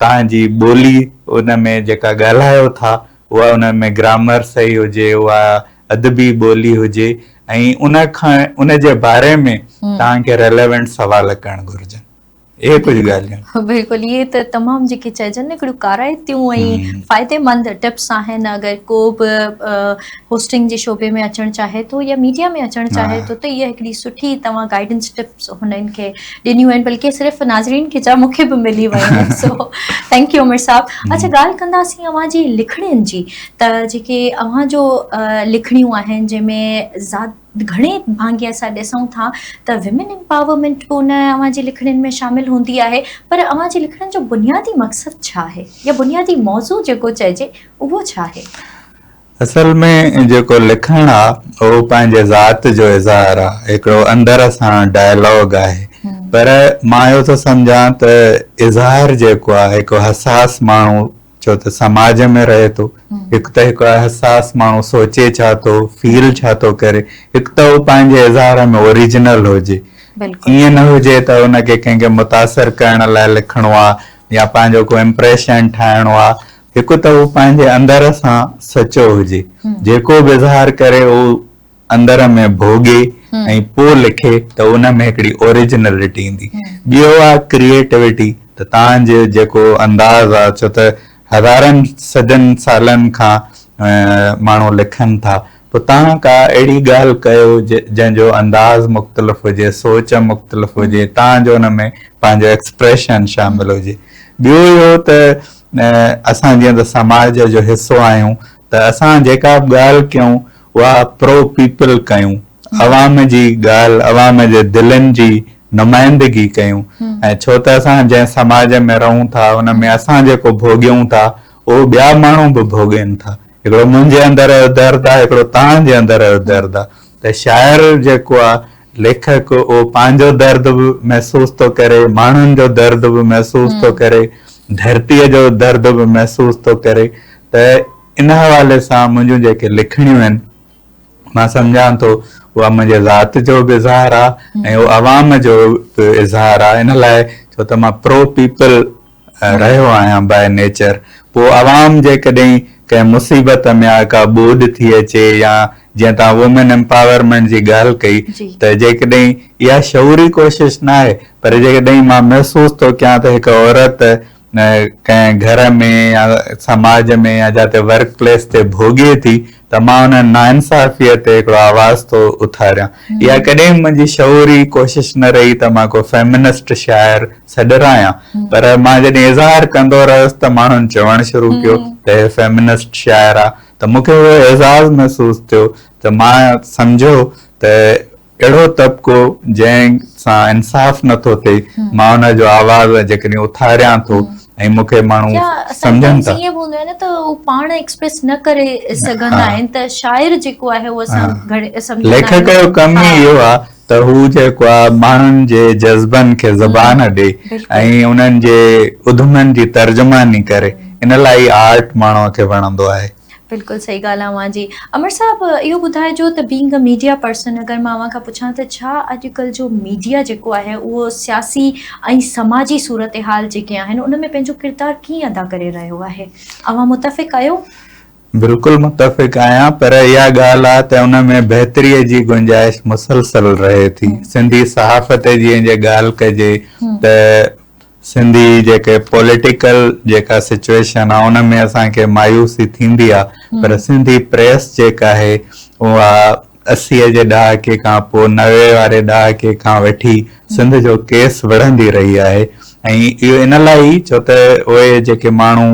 توهان جي ٻولي ان ۾ جيڪا ڳالهايو ٿا اها ان ۾ گرامر صحيح هجي اها ادبي ٻولي هجي ۽ ان کان ان جي باري ۾ توهان کي ريليونٽ سوال ڪرڻ گهرجن. اهي ڪجهه ڳالهيون. بلڪل اهي ته تمام جيڪي چئجن نه هڪڙيون ڪارائتيون ۽ فائديمند ٽپس آهن اگر ڪو به هوسٽنگ جي شعبي ۾ اچڻ چاهي ٿو يا ميڊيا ۾ اچڻ چاهي ٿو ته اها هڪڙي سٺي توهان گائيڊنس ٽپس هنن کي ڏنيون آهن بلڪه صرف ناظرين کي ڇا مون کي به ملي ويون آهن سو thank you عمر صاحب اڇا ڳالهه ڪنداسين اوهان جي لکڻين جي ته جيڪي اوهان جو لکڻيون آهن جنهن ۾ ذات گهڻي ڀاڱي اسان ڏسون ٿا ته ويمن امپاورمينٽ به ان اوهان جي لکڻين ۾ شامل هوندي آهي پر اوهان جي لکڻين جو بنيادي مقصد ڇا آهي يا بنيادي موضوع جيڪو چئجي اهو ڇا آهي؟ اصل ۾ جيڪو لکڻ آ اهو پنهنجي ذات جو اظهار آ، هڪڙو اندر سان ڊائلاگ آهي پر مان اهو ٿو سمجهان ته اظهار جيڪو آ هڪ حساس ماڻهو ڇو ته سماج ۾ رهي ٿو هڪ ته هڪ حساس ماڻهو سوچي ڇا ٿو فيل ڇا ٿو ڪري هڪ ته هو پنهنجي اظهار ۾ اوريجنل هجي ائين نه هجي ته ان کي ڪنهن کي متاثر ڪرڻ لاء لکڻو آ يا پنهنجو ڪو امپريشن ٺاهڻو آ هڪ ته هو پنهنجي اندر سان سچو هجي، جيڪو به اظهار ڪري اهو اندر ۾ ڀوڳي ۽ پوء لکي ته ان ۾ هڪڙي اوريجنلٽي ايندي. ٻيو آ ڪريئيٽوٽي ته توهان جو جيڪو انداز آ ڇو ته هزارن صدين سالن کان ماڻهو لکن ٿا پوء توهان ڪا اهڙي ڳالهه ڪيو جنهن جو انداز مختلف هجي، سوچ مختلف هجي، توهان جو ان ۾ پنهنجو ايڪسپريشن شامل هجي. ٻيو اهو ته اسان جيئن ته سماج جو حصو آهيون ته اسان جيڪا به ڳالهه ڪيون اها پرو پيپل ڪيون، عوام جي ڳالهه، عوام جي دلين جي نمائندگي ڪيون ۽ ڇو ته اسان جنهن سماج ۾ رهون ٿا ان ۾ اسان جيڪو ڀوڳيون ٿا اهو ٻيا ماڻهو به ڀوڳين ٿا. هڪڙو منهنجي اندر جو درد آ، هڪڙو توهان جي اندر جو درد آ ته شاعر جيڪو آ، ليکڪ اهو پنهنجو درد به محسوس ٿو ڪري، ماڻهن جو درد به محسوس ٿو ڪري، ڌرتيء جو درد به محسوس ٿو ڪري ته ان حوالي سان منهنجون جيڪي لکڻيون آهن مان سمجهان ٿو اها منهنجي ذات جو به اظهار آ ۽ اهو عوام جو به اظهار آ ان لاء ڇو ته مان پرو پيپل رهيو آهيان باء نيچر پوء عوام جيڪڏهن ڪنهن مصيبت ۾ آ ڪا ٻوڏ ٿي اچي يا جيئن توهان وومين امپاورمينٽ جي ڳالهه ڪئي ته جيڪڏهن اها شعوري ڪوشش ناهي پر جيڪڏهن مان محسوس ٿو ڪيان ته هڪ عورت ڪنهن گهر ۾ يا سماج ۾ يا جاتي ورڪ پليس تي ڀوڳي ٿي ته مان ان ناانصافيء تي هڪڙو آواز ٿو اٿاريان. اها ڪڏهن به منهنجي شعوري ڪوشش نه رهي ته مان ڪو فيمنسٽ شاعر سڏرايان پر مان جڏهن اظهار ڪندو رهيس ته ماڻهن چوڻ شروع ڪيو ته هي فيمنسٽ شاعر آ ته مون کي اهو اعزاز محسوس ٿيو ته مان سمجهيو ته اهڙو طبقو جنهن سان انصاف نه ٿو ٿئي، مان ان جو آواز جيڪڏهن اٿاريان ٿو ۽ مون کي ماڻهو سمجهن ٿا. ائين به هوندو آهي نه ته هو پاڻ ايڪسپريس نه ڪري سگهندا آهن ته شاعر جيڪو آهي اهو اسان گهڻي سمجهندا آهيون. ليکڪ جو ڪم ئي اهو آهي ته هو جيڪو آهي ماڻهن جي جذبن کي زبان ڏئي ۽ انهن جي اڌمن جي ترجماني ڪري، ان لاء ئي آرٽ ماڻهوء کي وڻندو آهي. بلڪل صحيح ڳالهه آهي اوهان جي. امر صاحب اهو ٻڌائجو ته بينگ ا ميڊيا پرسن اگر مان اوهان کان پڇان ته ڇا اڄڪلهه جو ميڊيا جيڪو آهي اهو سياسي ۽ سماجي صورتحال جيڪي آهن ان ۾ پنهنجو ڪردار ڪيئن ادا ڪري رهيو آهي اوهان متفق آهيو؟ بلڪل متفق آهيان پر اها ڳالهه آهي ته ان ۾ بهتري جي گنجائش مسلسل رهي ٿي سنڌي صحافت جي جي ڳالهه ڪجي ته سنڌي جيڪي پوليٽيڪل جيڪا سچوئيشن آ ان ۾ اسان کي مايوسي ٿيندي آ پر سنڌي پريس جيڪا آهي اها 80 جي ڏهاڪي کان پوء 90 واري ڏهاڪي کان وٺي سنڌ جو ڪيس وڙهندي رهي آهي ۽ اهو ان لاء ئي ڇو ته اهي جيڪي ماڻهو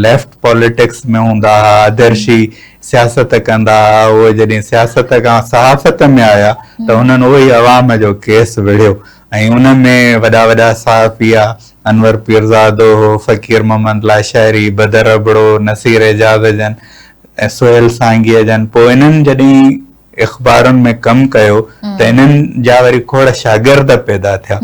ليفٽ پوليٽڪس ۾ هوندا ها آدرشي سياست ڪندا ها اهي جڏهن سياست کان صحافت ۾ آيا ته انهن اهو ئي عوام جو ڪيس وڙهيو ۽ ان ۾ وڏا وڏا صحافي ها، انور پيرزادو هو، فقير محمد لاشاري، بدر ابڙو، نصير اعجاز جن ۽ سهيل سانگيء جن. پوء انهن جڏهن اخبارن ۾ ڪم ڪيو ته انهن جا وري کوڙ شاگرد پيدا ٿيا.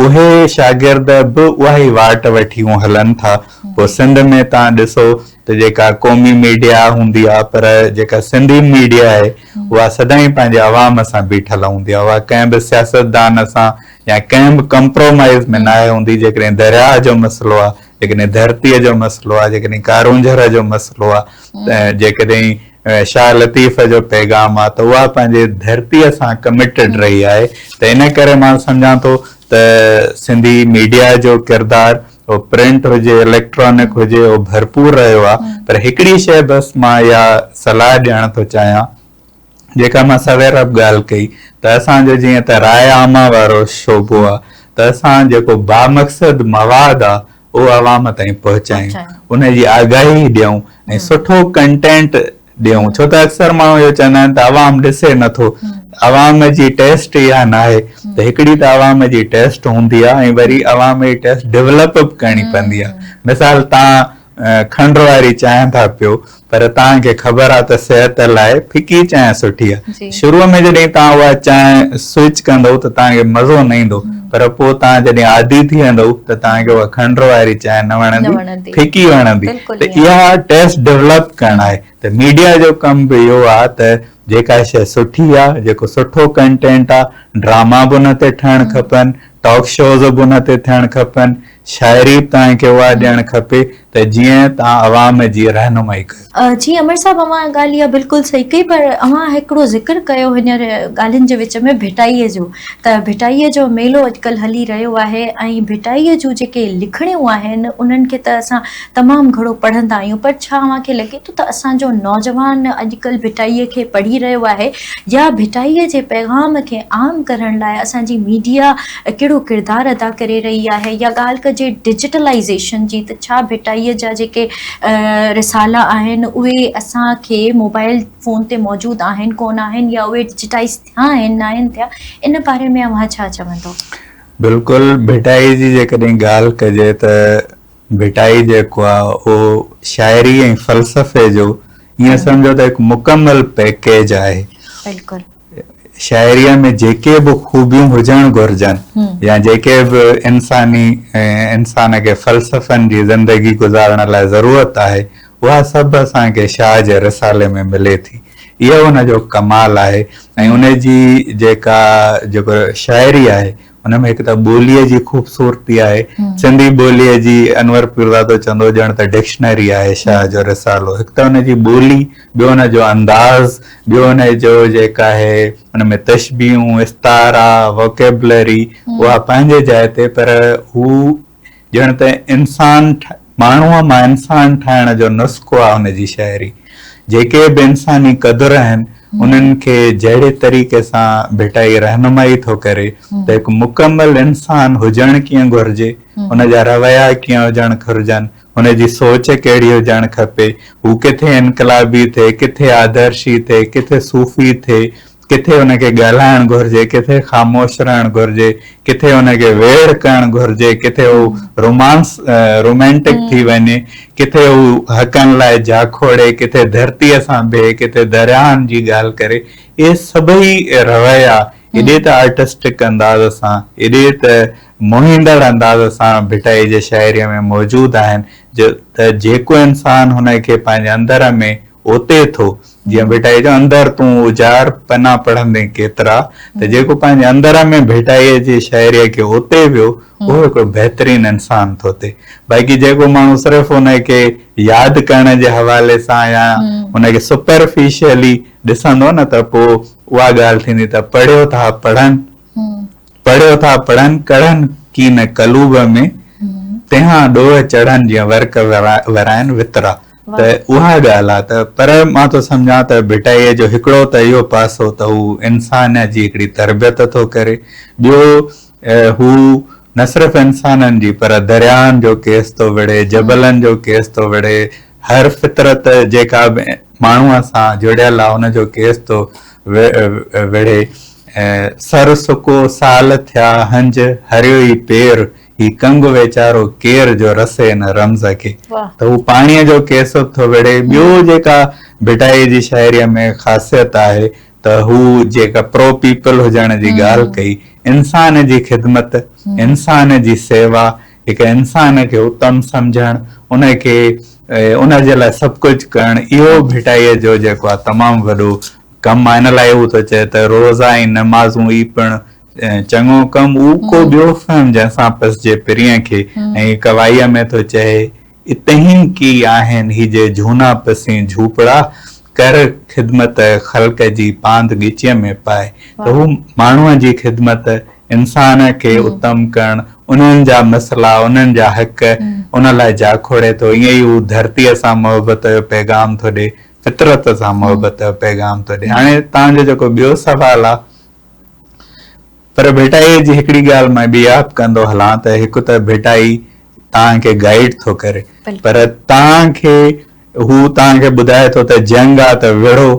اهي شاگرد به اها ئي واٽ وٺي هلن ٿا. پوء سنڌ ۾ توهان ڏسو ته جيڪا قومي ميڊيا هوندي آهي پر جيڪا سنڌي ميڊيا آهي اها سدائين پنهنجي عوام سان بيٺل هوندي آهي اها ڪنهن به سياستدان سان يا ڪنهن به ڪمپرومائيز ۾ ناهي هوندي جيڪڏهن درياهه جو مسئلو آهي جيڪڏهن ڌرتيء جو مسئلو آهي جيڪڏهن ڪارونجهر جو مسئلو آهي جيڪڏهن شاهه لطيف جو پيغام آهي ته اها پنهنجي ڌرتيء سان ڪمٽيڊ رهي آهي ته ان ڪري مان سمجهان ٿو ته سنڌي ميڊيا جو ڪردار اهو پرنٽ هجي اليڪٽرانڪ هجي اهو ڀرپور رهيو آهي پر هڪڙي شيء بس مان اها صلاح ڏيڻ ٿو چاهيان جيڪا مان سوير به ڳالهه ڪئي ته اسان جو جيئن ته راء عامه وارو شعبو آهي ته اسان جيڪو بامقصد مواد آهي اهو عوام تائين پهچايون ان جي آگاهي ڏيون ۽ سٺو ڪنٽينٽ ڏيون ڇو ته اڪثر ماڻهو اهو چوندا آهن ته عوام ڏسي نٿو عوام جي ٽيسٽ اها ناهي ته هڪڙي ته عوام جي ٽيسٽ هوندي آهي ۽ وري عوام جي ٽيسٽ ڊولپ به ڪرڻي پوندي آهي مثال تان کنڊ واري چانهه ٿا پيو پر توهان کي خبر آهي ته صحت لاء ڦڪي چانهه سٺي آهي شروع ۾ جڏهن توهان اها چانهه سوئچ ڪندو ته توهان کي مزو نه ايندو پر پوء توهان جڏهن عادي ٿي ويندو ته توهان کي اها کنڊ واري چانهه نه وڻندي ڦڪي وڻندي ته اها ٽيسٽ ڊولپ ڪرڻ آهي ته ميڊيا جو ڪم به اهو آهي ته جيڪا شيء سٺي آهي جيڪو سٺو ڪنٽينٽ آهي ڊراما به ان تي ٺهڻ کپن ٽاڪ شوز به ان تي ٿيڻ کپن شاعري به توهان کي اها ڏيڻ کپي ته جيئن توهان عوام جي رهنمائي ڪيو. جي امر صاحب اوهان ڳالهه اها بلڪل صحيح ڪئي پر اوهان هڪڙو ذڪر ڪيو هينئر ڳالهين جي وچ ۾ ڀٽائيء جو ته ڀٽائيء جو ميلو اڄڪلهه هلي رهيو آهي ۽ ڀٽائيء جون جيڪي لکڻيون آهن انهن کي ته اسان تمام گهڻو پڙهندا آهيون پر ڇا اوهان کي لڳي ٿو ته اسان جو نوجوان اڄڪلهه ڀٽائيء کي پڙهي رهيو آهي يا ڀٽائيء جي پيغام کي عام ڪرڻ لاء اسان جي ميڊيا ڪهڙو ڪردار ادا ڪري رهي آهي يا ڳالهه ڪجي ڊجيٽلائيزيشن جي ته ڇا ڀٽائيء جا جيڪي رسالا آهن اهي اسان کي موبائل فون تي موجود آهن ڪونه آهن يا اهي ڊجيٽائيز ٿيا آهن ناهن ٿيا ان باري ۾ اوهان ڇا چوندو؟ بلڪل ڀٽائي جي جيڪڏهن ڳالهه ڪجي ته ڀٽائي جيڪو آهي اهو شاعري ۽ فلسفي جو ائين سمجهو ته هڪ مڪمل پيڪيج آهي. بلڪل. شاعريء ۾ جيڪي به خوبيون هجڻ گهرجن يا جيڪي به انساني انسان کي فلسفن جي زندگي گذارڻ لاء ضرورت آهي، اها سڀ اسان کي شاهه جي رسالي ۾ ملي ٿي. اهو ان جو ڪمال آهي ۽ ان جي جيڪا جيڪو شاعري آهي، ان ۾ هڪ ته ٻوليء جي خوبصورتي آهي. سنڌي ٻوليء جي انور پيرزادو چوندو هو ڄڻ ته ڊڪشنري آهي شاهه جو رسالو. هڪ ته ان جي ٻولي، ٻيو ان جو انداز، ٻيو ان جو جيڪا آهي ان ۾ تشبيهون، استعارا، Vocabulary اها پنهنجي جاء تي پر هو ڄڻ ته انسان ماڻهوء مان انسان ٺاهڻ جو نسخو آهي هن جي شاعري. جيڪي به انساني قدر آهن انهن کي جهڙي طريقي سان ڀٽائي رهنمائي ٿو ڪري ته هڪ مڪمل انسان هجڻ ڪيئن گهرجي، ان جا رويا ڪيئن هجڻ گهرجن، هن جي سوچ ڪهڙي هجڻ کپي، هو ڪٿي انقلابي ٿئي، ڪٿي آدرشي ٿئي، ڪٿي صوفي ٿئي، ڪٿي ان کي ڳالهائڻ گهرجي، ڪٿي خاموش رهڻ گهرجي، ڪٿي ان کي ويڙهه ڪرڻ گهرجي، ڪٿي هو رومانس، رومانٽڪ ٿي وڃي، ڪٿي هو حقن لاء جاکوڙي، ڪٿي ڌرتيء سان بيهي، ڪٿي درياهن جي ڳالهه ڪري، اهي سڀئي رويا ايڏي ته آرٽسٽڪ انداز سان، ايڏي ته موهيندڙ انداز سان ڀٽائي جي شاعريء ۾ موجود آهن جو ته جيڪو انسان هن کي پنهنجي اندر ۾ اوتي ٿو، جيئن ڀٽائيء جو اندر تون اجار، پنا پڙهندين ڪيترا ته جيڪو پنهنجي اندر ۾ ڀٽائيء جي شاعريء کي اوتي ويو، اهو هڪڙو بهترين انسان ٿو ٿئي. باقي جيڪو ماڻهو صرف ان کي ياد ڪرڻ جي حوالي سان يا ان کي سپرفيشلي ڏسندو نه ته پوء اها ڳالهه ٿيندي ته پڙهيو ٿا پڙهن، پڙهيو ٿا پڙهن، ڪڙهن ڪين قلوب ۾، تنهان ڏوهه چڙهن جيئن ورق ورائن وترا. ته اها ڳالهه آ ته پر مان ٿو سمجهان ته ڀٽائيء جو هڪڙو ته اهو پاسو ته هو انسان جي هڪڙي تربيت ٿو ڪري، ٻيو هو نه صرف انسانن جي پر درياهن جو ڪيس ٿو وڙهي، جبلن جو ڪيس ٿو وڙهي، هر فطرت جيڪا به ماڻهوء سان جڙيل آ ان جو ڪيس ٿو وڙهي. سر سڪو سال ٿيا هنج هريو ئي پير هي ڪنگ ويچارو ڪير جو رسي ان رمز کي ته هو پاڻيء جو ڪيس به ٿو وڙهي. ٻيو جيڪا ڀٽائيء جي شاعريء ۾ خاصيت آهي ته هو جيڪا پرو پيپل هجڻ جي ڳالهه ڪئي، انسان جي خدمت، انسان جي سيوا، هڪ انسان کي اتم سمجهڻ، ان کي ان جي لاء سڀ ڪجهه ڪرڻ، اهو ڀٽائيء جو جيڪو آهي تمام وڏو ڪم آهي. ان لاء هو ٿو چئي ته روزا ۽ نمازون ئي پڻ چڱو ڪم او ڪو ٻيو فهم جنهن سان پسجي پرينء کي ۽ هڪ وائيء ۾ ٿو چئي، اتهين ڪي آهن هي جي جهونا پسين جهوپڙا، ڪر خدمت خلق جي پاند ڳچيء ۾ پائي ته هو ماڻهوء جي خدمت، انسان کي اتم ڪرڻ، انهن جا مسئلا، انهن جا حق ان لاء جاکوڙي ٿو. ائين ئي هو ڌرتيء سان محبت جو پيغام ٿو ڏئي، فطرت سان محبت جو پيغام ٿو ڏئي. هاڻي توهان جو جيڪو ٻيو سوال آ، پر ڀٽائيء جي هڪڙي ڳالهه مان ٻي آپ ڪندو هلان ته هڪ ته ڀٽائي توهان کي گائيڊ ٿو ڪري پر توهان کي هو توهان کي ٻڌائي ٿو ته جنگ آ ته وڙهو،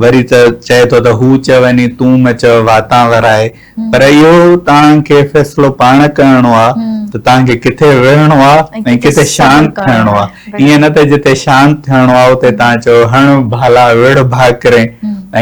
وري ته چئي ٿو ته هو چوني تون م چئو واتان ورائي، پر اهو توهان کي فيصلو پاڻ ڪرڻو آ ته توهان کي ڪٿي وڙهڻو آ ۽ ڪٿي شانت ٿيڻو آ. ائين نه ته جتي شانت ٿيڻو آ اتي توهان چئو هڻ ڀالا وڙهه ڀاڪرين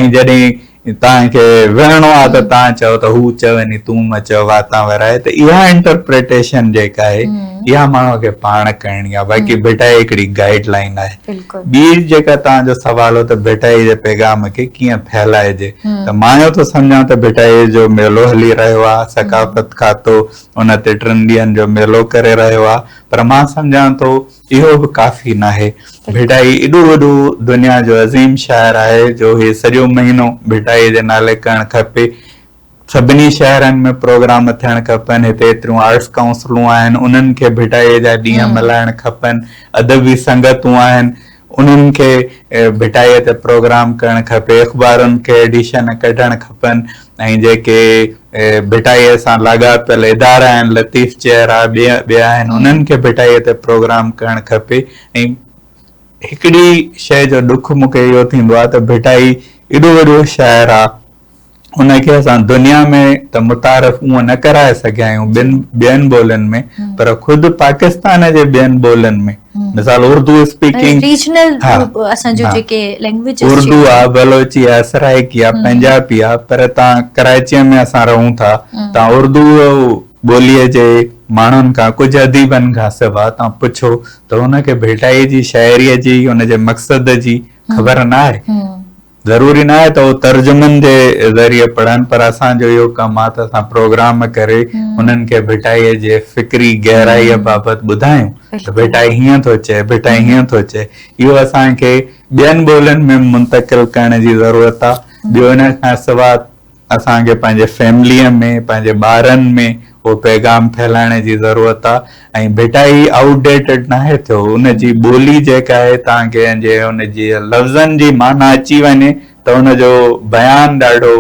۽ جڏهن توهان کي وڙهڻو آ ته توهان چئو ته هو چوني تون م چئو واتان ورائي ته اها انٽرپريٽيشن جيڪا آهي اها ماڻهو کي پاڻ ڪرڻي آ باقي ڀٽائي هڪڙي گائيڊ لائين آهي ٻي جيڪا توهان جو سوال هو ته ڀٽائي جي پيغام کي ڪيئن ڦهلائجي ته مان اهو ٿو سمجهان ته ڀٽائي جو ميلو هلي رهيو آ ثقافت کاتو ان تي ٽن ڏينهن جو ميلو ڪري رهيو آ پر مان سمجهان ٿو اهو به ڪافي ناهي. ڀٽائي ايڏو وڏو دنيا جو عظيم شاعر آهي جو هي سڄو مهينو ڀٽائي جي نالي ڪرڻ کپي. سڀني شهرن ۾ پروگرام ٿيڻ کپن. هتي ايتريون آرٽس ڪائونسلون آهن انهن کي ڀٽائي جا ڏينهن ملهائڻ کپن. ادبي سنگتون آهن انهن کي ڀٽائي تي پروگرام ڪرڻ کپي. اخبارن کي ايڊيشن ڪڍڻ کپن ۽ جيڪي ڀٽائيء سان لاڳاپيل ادارا آهن، لطيف چيئر آ، ٻيا آهن، انهن کي ڀٽائيء تي پروگرام ڪرڻ کپي ۽ هڪڙي شيء جو ڏک مون کي اهو ٿيندو آ ته ڀٽائي ايڏو وڏو شاعر آ، ان کي اسان دنيا ۾ ته متعارف اونء نه ڪرائي سگهيا آهيون ٻن ٻين ٻولين ۾ پر خود پاڪستان جي ٻين ٻولين ۾ مثال اردو اسپيڪنگ ريجنل اسان جو جيڪي لينگويجز اردو آ بلوچي آ سرائيڪي آ پنجابي آ پر تان ڪراچي ۾ اسان رهون ٿا تان اردو ٻولي جي ماڻهن کان ڪجهه اديبن کان سوا تان پڇو ته ان کي ڀٽائي جي شاعري جي ان جي مقصد جي خبر نه آهي ضروري ناهي ته هو ترجمن جي ذريعي پڙهن پر اسان جو اهو ڪم آهي ته اسان پروگرام ڪري انهن کي ڀٽائيء جي فڪري گهرائيء بابت ٻڌايون ته ڀٽائي هيئن ٿو چئي، ڀٽائي هيئن ٿو چئي. اهو اسان کي ٻين ٻولين ۾ منتقل ڪرڻ جي ضرورت آهي. ٻيو ان کان سواء اسان کي پنهنجي فيمليء ۾ پنهنجي ٻارن ۾ اهو پيغام ڦهلائڻ جي ضرورت آ ۽ ڀٽائي آئوٽ ڊيٽڊ ناهي ٿيو ان جي ٻولي جيڪا آهي توهان کي جي ان جي لفظن جي معنيٰ اچي وڃي ته ان جو بيان ڏاڍو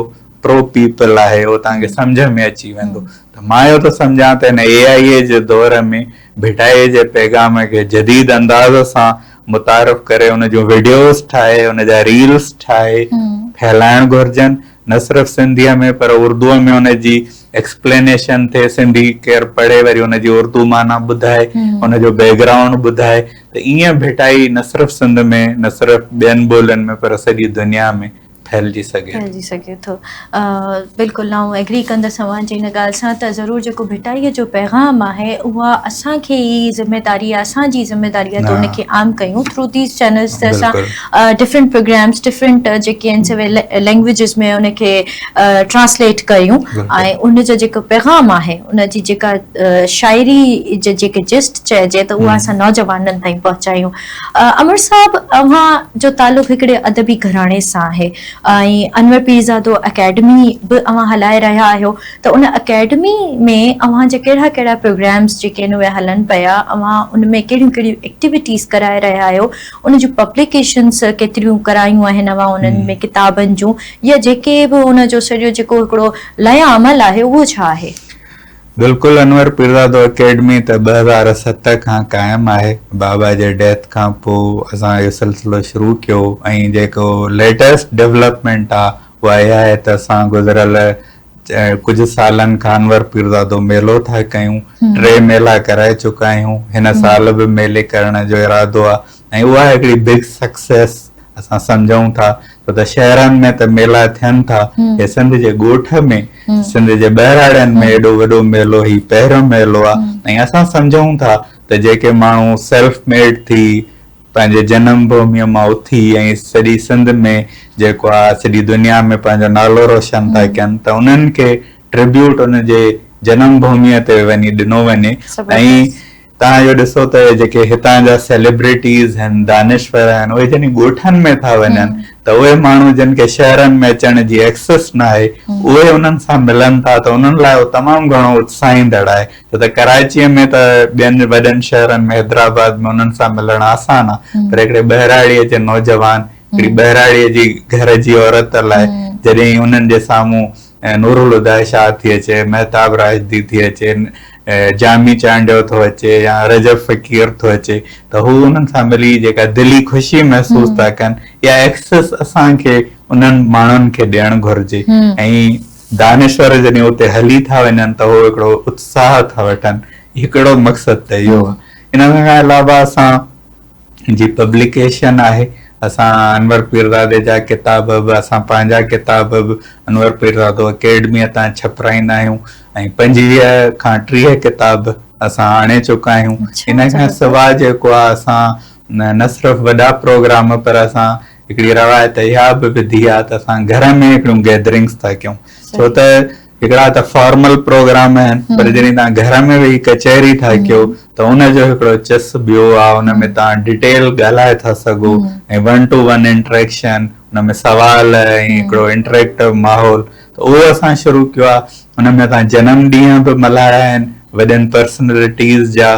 پرو پيپل آهي اهو توهان کي سمجهه ۾ اچي ويندو ته مان اهو ٿو سمجهان ته هن اي آء اي جي دور ۾ ڀٽائي جي پيغام کي جديد انداز سان متعارف ڪري ان جون وڊيوز ٺاهي ان جا ريلز ٺاهي ڦهلائڻ گهرجن نه صرف سنڌيء ۾ پر اردوء ۾ ان جي ايڪسپلينيشن ٿئي، سنڌي ڪير پڙهي وري ان جي اردو معنيٰ ٻڌائي، ان جو بيڪ گرائونڊ ٻڌائي ته ايئن ڀٽائي نه صرف سنڌ ۾ نه صرف ٻين ٻولين ۾ پر سڄي دنيا ۾ ڦهلجي سگهي ٿو. ڦهلجي سگهي ٿو. بلڪل آئون ايگري ڪندس اوهان جي ان ڳالهه سان ته ضرور جيڪو ڀٽائيء جو پيغام آهي اها اسان کي ئي ذميداري آهي اسان جي ذميداري آهي ته ان کي عام ڪيون ٿرو these channels ته اسان ڊفرنٽ پروگرامس ڊفرنٽ جيڪي آهن سي لينگويجز ۾ ان کي ٽرانسليٽ ڪريون ۽ ان جو جيڪو پيغام آهي ان جي جيڪا شاعري جي جيڪي جسٽ چئجي ته اها اسان نوجوانن تائين پهچايون امر صاحب اوهان جو تعلق هڪڙي ادبي گهراڻي سان آهي ۽ انور پيرزادو اڪيڊمي به اوهان هلائي رهيا آهيو ته ان اڪيڊمي ۾ اوهان جا ڪهڙا ڪهڙا پروگرامس جيڪي آهن اهي هلن پيا اوهان ان ۾ ڪهڙيون ڪهڙيون ايڪٽيوٽيز ڪرائي رهيا آهيو ان جون پبليڪيشنس ڪيتريون ڪرايون آهن اوهان انهن ۾ ڪتابن جون يا جيڪي به ان جو سڄو جيڪو هڪڙو لائحه عمل آهي اهو ڇا آهي؟ بلڪل انور پيرزادو اڪيڊمي ته 2007 کان قائم آهي بابا جي ڊيٿ کان پوء اسان اهو سلسلو شروع ڪيو ۽ جيڪو ليٽيسٽ ڊولپمينٽ آ اها اها آهي ته اسان گذريل ڪجهه سالن کان انور پيرزادو ميلو ٿا ڪيون ٽي ميلا ڪرائي چڪا آهيون هن سال به ميلي ڪرڻ جو ارادو آ ۽ اها هڪڙي بگ سڪسيس اسان سمجهون ٿا ڇو ته شهرن ۾ ته ميلا ٿين ٿا هي سنڌ جي ڳوٺ ۾ سنڌ جي ٻهراڙين ۾ ايڏو وڏو ميلو هي پهريون ميلو آ ۽ اسان سمجهون ٿا ته جيڪي ماڻهو سيلف ميڊ ٿي پنهنجي جنم ڀوميء مان اٿي ۽ سڄي سنڌ ۾ جيڪو آ سڄي دنيا ۾ پنهنجو نالو روشن ٿا ڪن ته انهن کي ٽربيوٽ ان جي جنم ڀوميء تي وڃي ڏنو وڃي ۽ توهان اهو ڏسو ته جيڪي هتان جا سيليبرٽيز آهن دانشور آهن اهي جڏهن ڳوٺن ۾ ٿا وڃن ته اهي ماڻهو جن کي شهرن ۾ اچڻ جي ايڪسس ناهي اهي انهن سان ملن ٿا ته انهن لاء اهو تمام گهڻو اتساهيندڙ آهي ڇو ته ڪراچيء ۾ ته ٻين وڏن شهرن ۾ حيدرآباد ۾ انهن سان ملڻ آسان آهي پر هڪڙي ٻهراڙيء جي نوجوان هڪڙي ٻهراڙيء جي گهر جي عورت لاء جڏهن انهن جي سامهون نورالهديٰ شاهه ٿي اچي، مهتاب راشدي ٿي اچي، جامي چانڊيو ٿو اچي يا رجب فقير ٿو اچي ته هو انهن سان ملي جيڪا دلي خوشي محسوس ٿا ڪن اها ايڪسس اسان کي انهن ماڻهن کي ڏيڻ گهرجي ۽ دانشور جڏهن اتي هلي ٿا وڃن ته هو هڪڙو اتساهه ٿا وٺن هڪڙو مقصد ته اهو آهي ان کان علاوه اسان جي پبليڪيشن آهي اسان انور پيرزادي جا ڪتاب به اسان پنهنجا ڪتاب به انور پيرزادو اڪيڊميء تان ڇپرائيندا آهيون ۽ 25 کان 30 ڪتاب اسان آڻي چڪا آهيون ان کان سواء جيڪو آهي اسان نه صرف وڏا پروگرام پر اسان هڪڙي روايت اها به وڌي آهي ته اسان گهر ۾ هڪڙيون گيدرنگس ٿا ڪيون ڇو ته هڪڙا ته فارمل پروگرام آهن پر جڏهن توهان گهر ۾ ويهي ڪچهري ٿا ڪيو ته ان جو هڪڙو چس ٻيو آهي ان ۾ توهان ڊيٽيل ڳالهائي ٿا سگهو ۽ ون ٽو ون انٽريڪشن ان ۾ سوال ۽ هڪڙو انٽريڪٽو ماحول ته اهو اسان شروع ڪيو آهي ان ۾ اسان جنم ڏينهن به ملهايا آهن وڏين پرسنلٽيز جا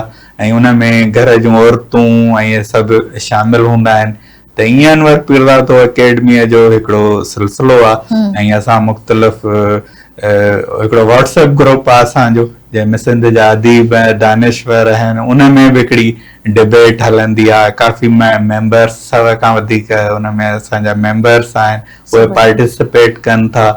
۽ ان ۾ گهر جون عورتون ۽ سڀ شامل هوندا آهن ته ائين انور پيرزادو اڪيڊميء جو هڪڙو سلسلو آ ۽ اسان مختلف هڪڙو واٽس ايپ گروپ آ اسان جو جنهن ۾ سنڌ جا اديب ۽ دانشور آهن ان ۾ به هڪڙي ڊبيٽ هلندي آ ڪافي ميمبرس 100 کان وڌيڪ ان ۾ اسان جا ميمبرس آهن اهي پارٽيسپيٽ ڪن ٿا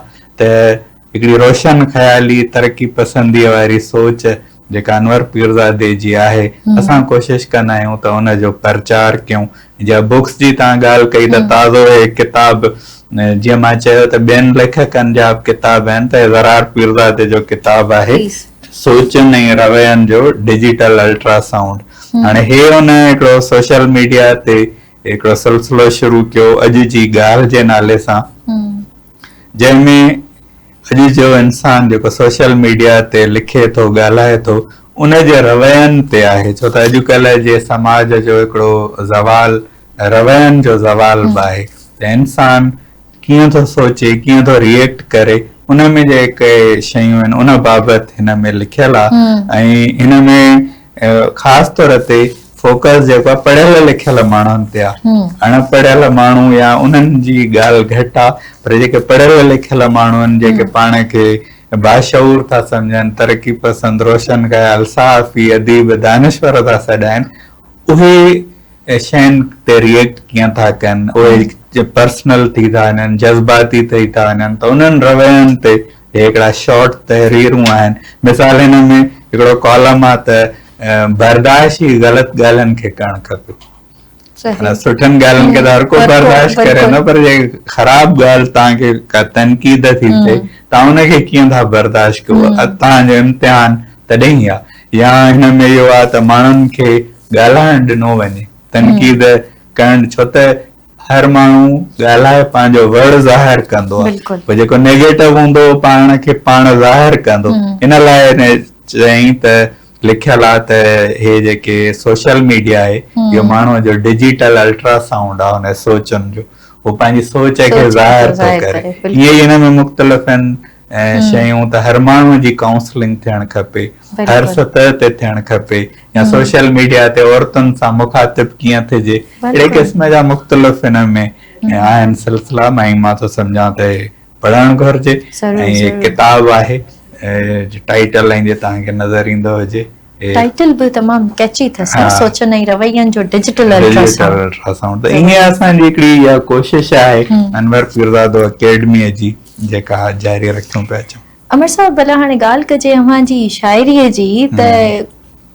ته هڪڙي روشن خيالي ترقي پسنديء واري سوچ جيڪا انور پيرزادي جي آهي اسان ڪوشش ڪندا آهيون ته ان جو پرچار ڪيون. جيئن بڪس جي توهان ڳالهه ڪئي ته تازو هي ڪتاب جيئن مان چيو ته ٻين ليکڪن جا به ڪتاب آهن ته زرار پيرزادي جو ڪتاب آهي سوچن ۽ روين جو ڊجيٽل الٽرا سائونڊ هاڻي هي ان هڪڙو سوشل ميڊيا تي هڪڙو سلسلو شروع ڪيو اڄ جي ڳالهه جي نالي سان جنهن ۾ اڄ جو انسان جيڪو سوشل ميڊيا تي لکي ٿو ڳالهائي ٿو ان جي روين تي آهي ڇو ته اڄڪلهه جي سماج جو هڪڙو زوال روين جو زوال به آهي ته انسان ڪيئن ٿو سوچي ڪيئن ٿو ريئيڪٽ ڪري ان ۾ جيڪي شيون آهن ان بابت هن ۾ لکيل آهي ۽ هن ۾ خاص طور تي فوڪس جيڪو آهي پڙهيل لکيل ماڻهن تي آهي اڻ پڙهيل ماڻهو يا انهن جي ڳالهه گهٽ آهي پر جيڪي پڙهيل لکيل ماڻهو آهن جيڪي پاڻ کي باشعور ٿا سمجهن ترقي پسند روشن خيال صحافي اديب دانشور ٿا سڏائن اهي شين تي ريئيڪٽ ڪيئن ٿا ڪن اهي پرسنل ٿي ٿا وڃن جذباتي ٿي ٿا وڃن ته انهن روين تي هي هڪڙا شارٽ تحريرون آهن. مثال هن ۾ هڪڙو ڪالم آ ته برداشت ئي غلط ڳالهين کي ڪرڻ کپي. معنيٰ سٺن ڳالهين کي ته هر ڪو برداشت ڪري نه پر جي خراب ڳالهه توهان کي ڪا تنقيد ٿي ٿئي توهان ان کي ڪيئن ٿا برداشت ڪيو توهان جو امتحان تڏهن ئي آ. يا هن ۾ اهو آ ته ماڻهن کي ڳالهائڻ ڏنو وڃي تنقيد ڪرڻ ڇو ته هر ماڻهو ڳالهائي پنهنجو وڙ ظاهر ڪندو آهي پوء جيڪو نيگيٽو هوندو اهو پاڻ کي پاڻ ظاهر ڪندو ان لاء چيائين ته لکيل آهي ته هي جيڪي سوشل ميڊيا آهي اهو ماڻهو جو ڊجيٽل الٽرا سائونڊ آهي ان سوچن جو هو پنهنجي سوچ کي ظاهر ٿو ڪري ائين ئي هن ۾ مختلف آهن شيون ته هر ماڻهو جي ڪائونسلنگ ٿيڻ کپي هر سطح تي ٿيڻ کپي يا سوشل ميڊيا تي عورتن سان مخاطب ڪيئن ٿجي اهڙي قسم جا مختلف هن ۾ آهن سلسلا ۽ مان ٿو سمجهان ته پڙهڻ گهرجي ۽ ڪتاب آهي ٽائيٽل ۽ جي توهان کي نظر ايندو هجي ٽائيٽل به تمام ڪيچي اٿس نه سوچن ۽ روين جو ڊجيٽل الٽراسائونڊ ته ائين اسان جي هڪڙي اها ڪوشش آهي انور پيرزادو اڪيڊميء جي جيڪا جاري رکيون پيا اچون. امر صاحب ڀلا هاڻي ڳالهه ڪجي اوهان جي شاعريء جي ته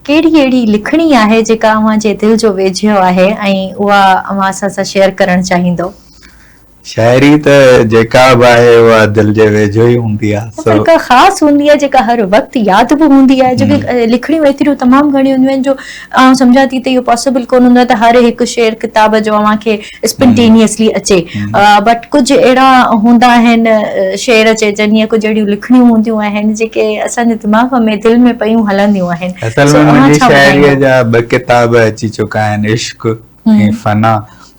ڪهڙي اهڙي لکڻي آهي جيڪا اوهان جي دل جو ويجهو آهي ۽ اها اوهان اسان سان شيئر ڪرڻ چاهيندو. شاعري ته جيڪا به آهي اها دل جي ويجهو ئي هوندي آهي سو. پر ڪا خاص هوندي آهي جيڪا هر وقت ياد به هوندي آهي ڇو ڪي لکڻيون ايتريون تمام گهڻيون هونديون آهن جو آئون سمجهان ٿي ته اهو پاسيبل ڪونه هوندو آهي ته هر هڪ شعر ڪتاب جو اوهان کي اسپنٽينيسلي اچي بٽ ڪجهه اهڙا هوندا آهن شعر چئجن يا ڪجهه اهڙيون لکڻيون هونديون آهن جيڪي اسان جي دماغ ۾ دل ۾ پيون هلنديون آهن اصل ۾ منهنجي شاعريء جا ٻه ڪتاب اچي چڪا آهن عشق ۽ فنا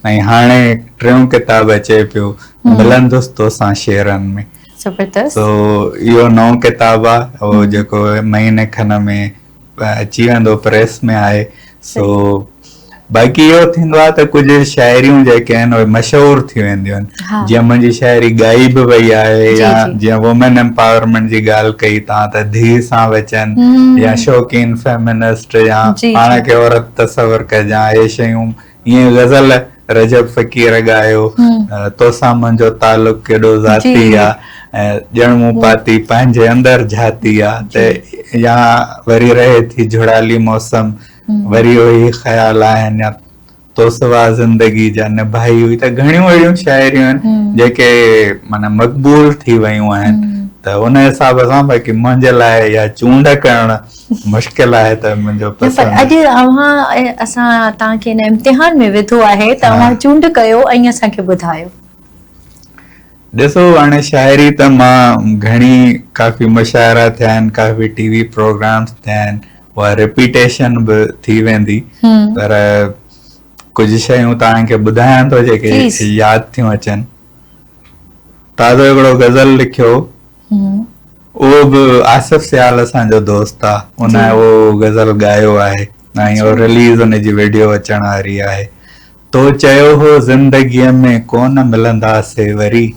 ۽ هاڻي ٽيون ڪتاب اچي پيو ملندس توسان شعرن ۾. زبردست. سو اهو نئون ڪتاب آ اهو جيڪو مهيني کن ۾ اچي ويندو پريس ۾ آهي سو باقي اهو ٿيندو آهي ته ڪجهه شاعريون جيڪي آهن اهي مشهور ٿي وينديون آهن جيئن منهنجي شاعري ڳائي به وئي آهي يا جيئن وومين امپاورمينٽ جي ڳالهه ڪئي توهان ته ڌيء سان وچن يا شوقين فيمنسٽ يا پاڻ کي عورت تصور ڪجان اهي شيون ائين غزل رجب فقير ڳايو توسان منهنجو تعلق ڪيڏو ذاتي آ ۽ ڄڻ مون پاتي پنهنجي اندر جھاتي آ ته يا وري رهي ٿي جھڙالي موسم وري اهي ئي خيال آهن يا تو سوا زندگي جا نڀائي هئي ته گهڻيون اهڙيون شاعريون آهن جيڪي معنيٰ مقبول ٿي ويون آهن ته ان حساب سان باقي منهنجي لاء اها چونڊ ڪرڻ مشڪل آهي ته منهنجو پسند پر اڄ اوهان اسان توهان کي ان امتحان ۾ وڌو آهي ته اوهان چونڊ ڪيو ۽ اسان کي ٻڌايو. ڏسو هاڻي شاعري ته مان گهڻي ڪافي مشاعرا ٿيا آهن ڪافي ٽي وي پروگرامس ٿيا آهن اها رپيٽيشن به ٿي ويندي پر ڪجهه شيون توهان کي ٻڌايان ٿو جيڪي ياد ٿيون اچن تازو هڪڙو غزل لکيو اهو به آصف سيال اسان جو دوست آ ان اهو غزل ڳايو آهي ۽ اهو رليز ان جي ويڊيو اچڻ واري آهي تو چيو هو زندگيء ۾ ڪونه ملنداسي وري.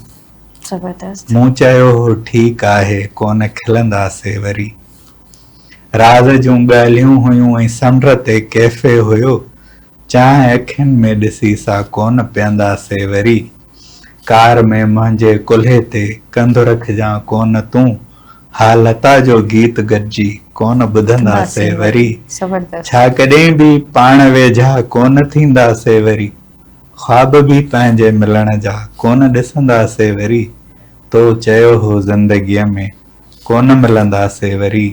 زبردست. مون چيو هو ٺيڪ آهي ڪونه کلنداسي وري. راز جون ڳالهيون هيون ۽ سمنڊ تي ڪيفي هيو. چانهه اکين ۾ ڏسي سا ڪونه پيئنداسي وري. ڪار ۾ منهنجي ڪلهي تي ڪنڌ رکجان ڪونه تون. ها لتا جو گيت گڏجي ڪونه ٻڌنداسي وري. ڇا ڪڏهن به پاڻ ويجها ڪونه ٿينداسي وري. خواب به پنهنجي ملڻ جا ڪونه ڏسنداسي وري. تو چيو هو زندگيء ۾ ڪونه ملنداسي وري.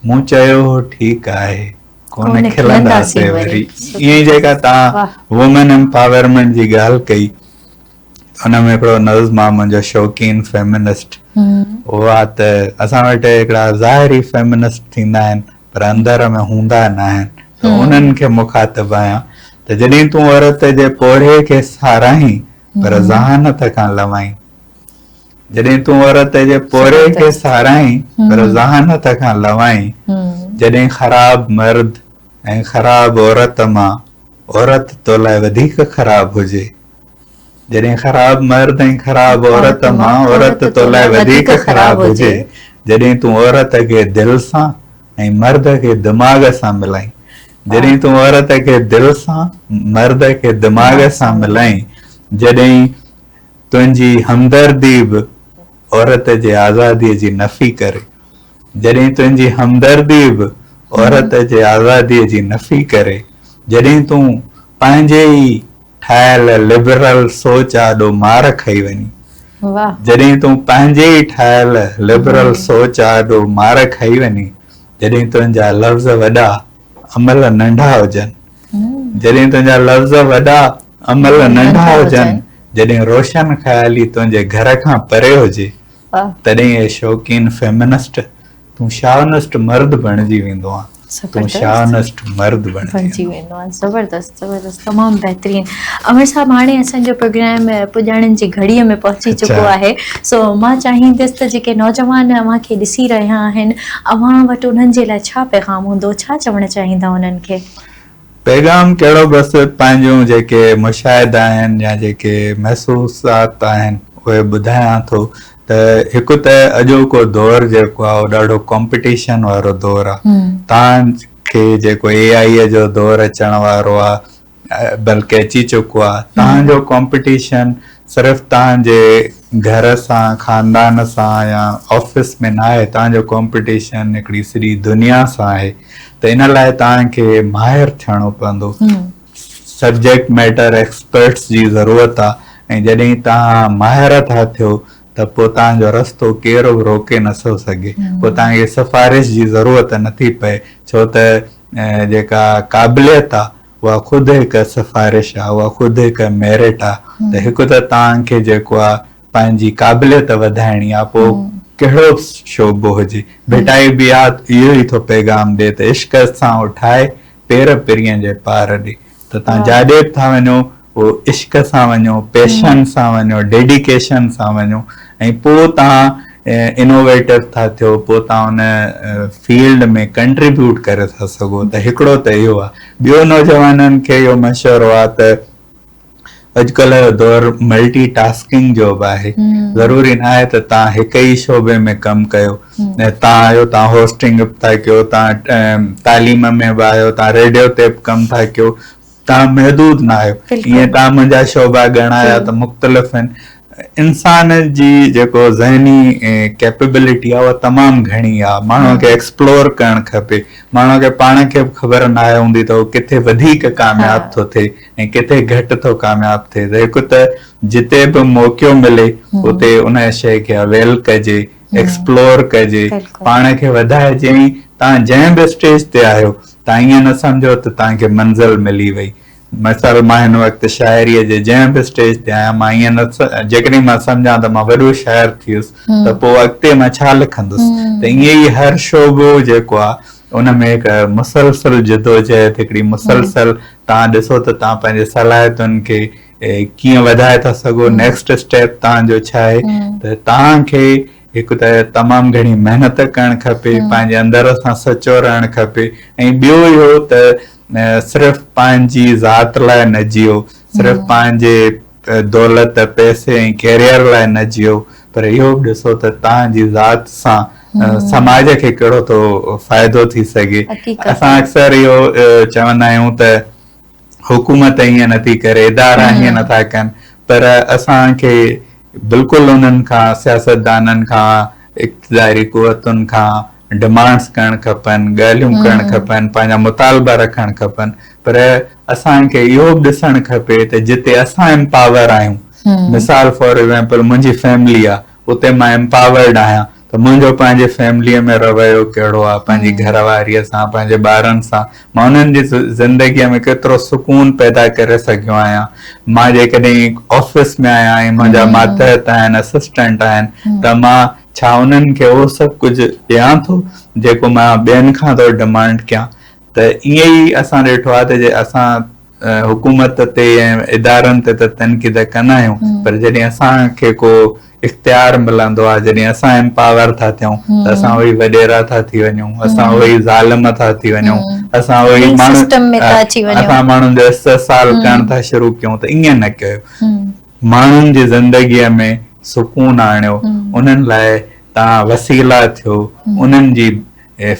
مون چيو هو ٺيڪ آهي ڪونه کلنداسي وري. ائين ئي جيڪا توهان وومين امپاورمينٽ جي ڳالهه ڪئي. ان ۾ هڪڙو نظم آ منهنجو شوقين فيمنسٽ اهو آ ته اسان وٽ هڪڙا ظاهري فيمنسٽ ٿيندا آهن پر اندر ۾ هوندا نه آهن ته انهن کي مخاطب آهيان ته جڏهن تون عورت جي پورهيي کي ساراهين پر ذهانت کان لوائين جڏهن تون عورت جي پورهيي کي ساراهين پر ذهانت کان لوائين جڏهن خراب مرد ۽ خراب عورت مان عورت تو لاء وڌيڪ خراب هجي جڏهن خراب مرد ۽ خراب عورت مان عورت تو لاء وڌيڪ خراب هجي، جڏهن تون عورت کي دل سان ۽ مرد کي دماغ سان ملائين، جڏهن تون عورت کي دل سان مرد کي دماغ سان ملائين، جڏهن تنهنجي همدردي به عورت جي آزادي جي نفي ڪري، جڏهن تنهنجي همدردي به عورت جي آزادي جي نفي ڪري، جڏهن تون پنهنجي ئي ٺاهيل لبرل سوچ آڏو مار کائي وڃين. جڏهن تون پنهنجي ئي ٺاهيل لبرل سوچ آڏو مار کائي وڃين، جڏهن تنهنجا لفظ وڏا عمل ننڍا هجن، جڏهن تنهنجا لفظ وڏا عمل ننڍا هجن، جڏهن روشن خيالي تنهنجي گهر کان پري هجي، تڏهن اي شوقين فيمنسٽ تون شاونسٽ مرد بڻجي ويندو آن تون شاونسٽ مرد بڻجي ويندو آن. زبردست زبردست تمام بهترين امر صاحب هاڻي اسان جو پروگرام پڄاڻين جي گهڙي ۾ پهچي چڪو آهي سو مان چاهيندس ته جيڪي نوجوان اوهان کي ڏسي رهيا آهن اوهان وٽ انهن جي لاء ڇا پيغام هوندو ڇا چوڻ چاهيندا انهن کي؟ پيغام ڪهڙو بس پنهنجون جيڪي مشاهدا آهن يا جيڪي محسوسات آهن اهي ٻڌايان ٿو ته هڪ ته اڄوڪو دور جيڪو آهي اهو ڏاڍو ڪامپيٽيشن وارو دور آهي توهان کي جيڪو اي آئي جو دور اچڻ وارو آهي بلڪه اچي چڪو آهي توهان جو ڪامپيٽيشن صرف توهان جي گهر سان خاندان سان يا آفيس ۾ نه آهي توهان جو ڪامپيٽيشن هڪڙي سڄي دنيا سان آهي ته ان لاء توهان کي ماهر ٿيڻو پوندو سبجيڪٽ ميٽر ايڪسپرٽس جي ضرورت آ ۽ جڏهن توهان ماهر ٿا ٿيو ته پوء توهان جو رستو ڪير به روڪي نه ٿو سگهي پوء توهان کي سفارش جي ضرورت نه ٿي پئي ڇو ته جيڪا قابليت آ اها خود هڪ سفارش آ اها خود هڪ ميرٽ آ ته هڪ ته توهان کي جيڪو آ پنهنجي قابليت وڌائڻي آ پوء ڪهڙو به شعبو هجي ڀٽائي به آ اهو ئي ٿو پيغام ڏي ته عشق سان اٺائي پير پرينء جي پار ڏي ته توهان جاڏي به ٿا وڃو اهو عشق سان وڃو پيشن سان وڃو ڊيڊيڪيشن سان وڃو ۽ پوء توهان انوويٽو ٿا ٿيو پوء توهان ان فيلڊ ۾ ڪنٽريبيوٽ ڪري ٿا سگهو ته هڪڙو ته اهو آهي ٻيو نوجوانن کي اهو مشورو آهي ته اڄڪلهه جو دور ملٽي ٽاسڪنگ جو به آهي ضروري نه آهي ته توهان هڪ ئي شعبي ۾ ڪم ڪيو توهان آهيو توهان هوسٽنگ به ٿا ڪيو توهان تعليم ۾ به آهيو توهان ريڊيو تي به ڪم ٿا ڪيو توهان محدود نه آهيو ائين توهان منهنجا شعبا ڳڻايا ته مختلف آهن انسان جي جيڪو ذهني ڪيپيبلٽي آهي اها تمام گهڻي آهي ماڻهو کي ايڪسپلور ڪرڻ کپي ماڻهو کي پاڻ کي به خبر ناهي هوندي ته هو ڪٿي وڌيڪ ڪامياب ٿو ٿئي ۽ ڪٿي گهٽ ٿو ڪامياب ٿئي ته هڪ ته جتي به موقعو ملي اتي ان شيء کي اويل ڪجي ايڪسپلور ڪجي پاڻ کي وڌائجي ۽ توهان جنهن به اسٽيج تي آهيو توهان ائين نه سمجهو ته توهان کي منزل ملي وئي مثال مان هن وقت شاعريء جي جنهن به اسٽيج تي آهيان مان ائين نه جيڪڏهن مان سمجهان ته مان وڏو شاعر ٿي ويس ته پوء اڳتي مان ڇا لکندس ته ائين ئي هر شعبو جيڪو آهي ان ۾ هڪ مسلسل جدوجهد هڪڙي مسلسل توهان ڏسو ته توهان پنهنجي صلاحيتن کي ڪيئن وڌائي ٿا سگهو نيڪسٽ اسٽيپ توهان جو ڇا آهي ته توهان کي هڪ ته تمام گهڻي محنت ڪرڻ کپي پنهنجي اندر سان سچو رهڻ کپي ۽ ٻيو اهو ته صرف پنهنجي ذات لاء نه جيئو صرف پنهنجي دولت پئسي ۽ ڪيريئر لاء نه جيئو پر اهو به ڏسو ته توهان جي ذات سان سماج کي ڪهڙو ٿو فائدو ٿي سگهي اسان اڪثر اهو چوندا آهيون ته حڪومت ائين نٿي ڪري، ادارا ائين نٿا ڪن پر اسان کي بلڪل انهن کان سياستدانن کان اقتداري قوتن کان ڊمانڊس ڪرڻ کپن، ڳالهيون ڪرڻ کپن، پنهنجا مطالبا رکڻ کپن پر اسان کي اهو به ڏسڻ کپي ته جتي اسان امپاور آهيون مثال فار ايگزامپل منهنجي فيملي آ اتي مان امپاورڊ آهيان ته منهنجو پنهنجي فيمليء ۾ رويو ڪهڙو آهي، پنهنجي گهر واريء سان، پنهنجي ٻارن سان، مان انهن جي زندگيء ۾ ڪيترو سڪون پيدا ڪري سگهيو آهيان. مان جيڪڏهن آفيس ۾ آهيان ۽ منهنجا ماتحت آهن، اسسٽنٽ آهن ته مان ڇا انهن کي اهو سڀ ڪجهه ڏيان ٿو، جيڪو مان ٻين کان ٿو ڊمانڊ ڪيان. ته ائين ئي اسان ڏٺو آهي ته جي اسان حڪومت تي ۽ ادارن تي ته تنقيد ڪندا آهيون پر جڏهن اسان کي ڪو اختيار ملندو آهي جڏهن اسان امپاور ٿا ٿيون ته اسان اهي وڏيرا ٿا ٿي وڃون اسان اهي ظالم ٿا ٿي وڃون اسان اهي اسان ماڻهن جو استحصال ڪرڻ ٿا شروع ڪيون ته ائين نه ڪيو ماڻهن جي زندگيء ۾ سڪون آڻيو انهن لاء توهان وسيلا ٿيو انهن جي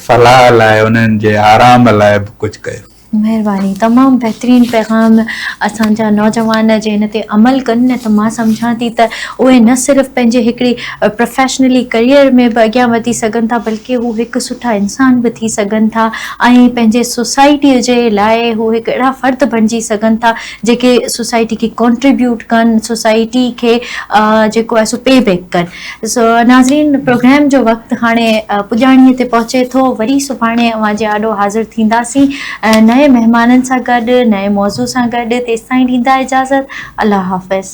فلاح لاء انهن جي آرام لاء به ڪجهه ڪيو. مهرباني تمام بهترين پيغام اسان جا نوجوان جي ان تي عمل ڪن نه ته مان سمجهان ٿي ته اهي نه صرف پنهنجي هڪڙي پروفيشنلي ڪريئر ۾ به اڳيان وڌي سگهن ٿا بلڪه هو هڪ سٺا انسان به ٿي سگهن ٿا ۽ پنهنجي سوسائٽي جي لاء هو هڪ اهڙا فرد بڻجي سگهن ٿا جيڪي سوسائٽي کي ڪنٽريبيوٽ ڪن سوسائٽي کي جيڪو آهي سو پي بيڪ ڪن. سو ناظرين پروگرام جو وقت هاڻي پڄاڻي تي پهچي ٿو وري سڀاڻي اوهان جي آڏو حاضر ٿينداسين نئين مهمانن سان گڏ نئين موضوع سان گڏ تيستائين ڏيندا اجازت الله حافظ.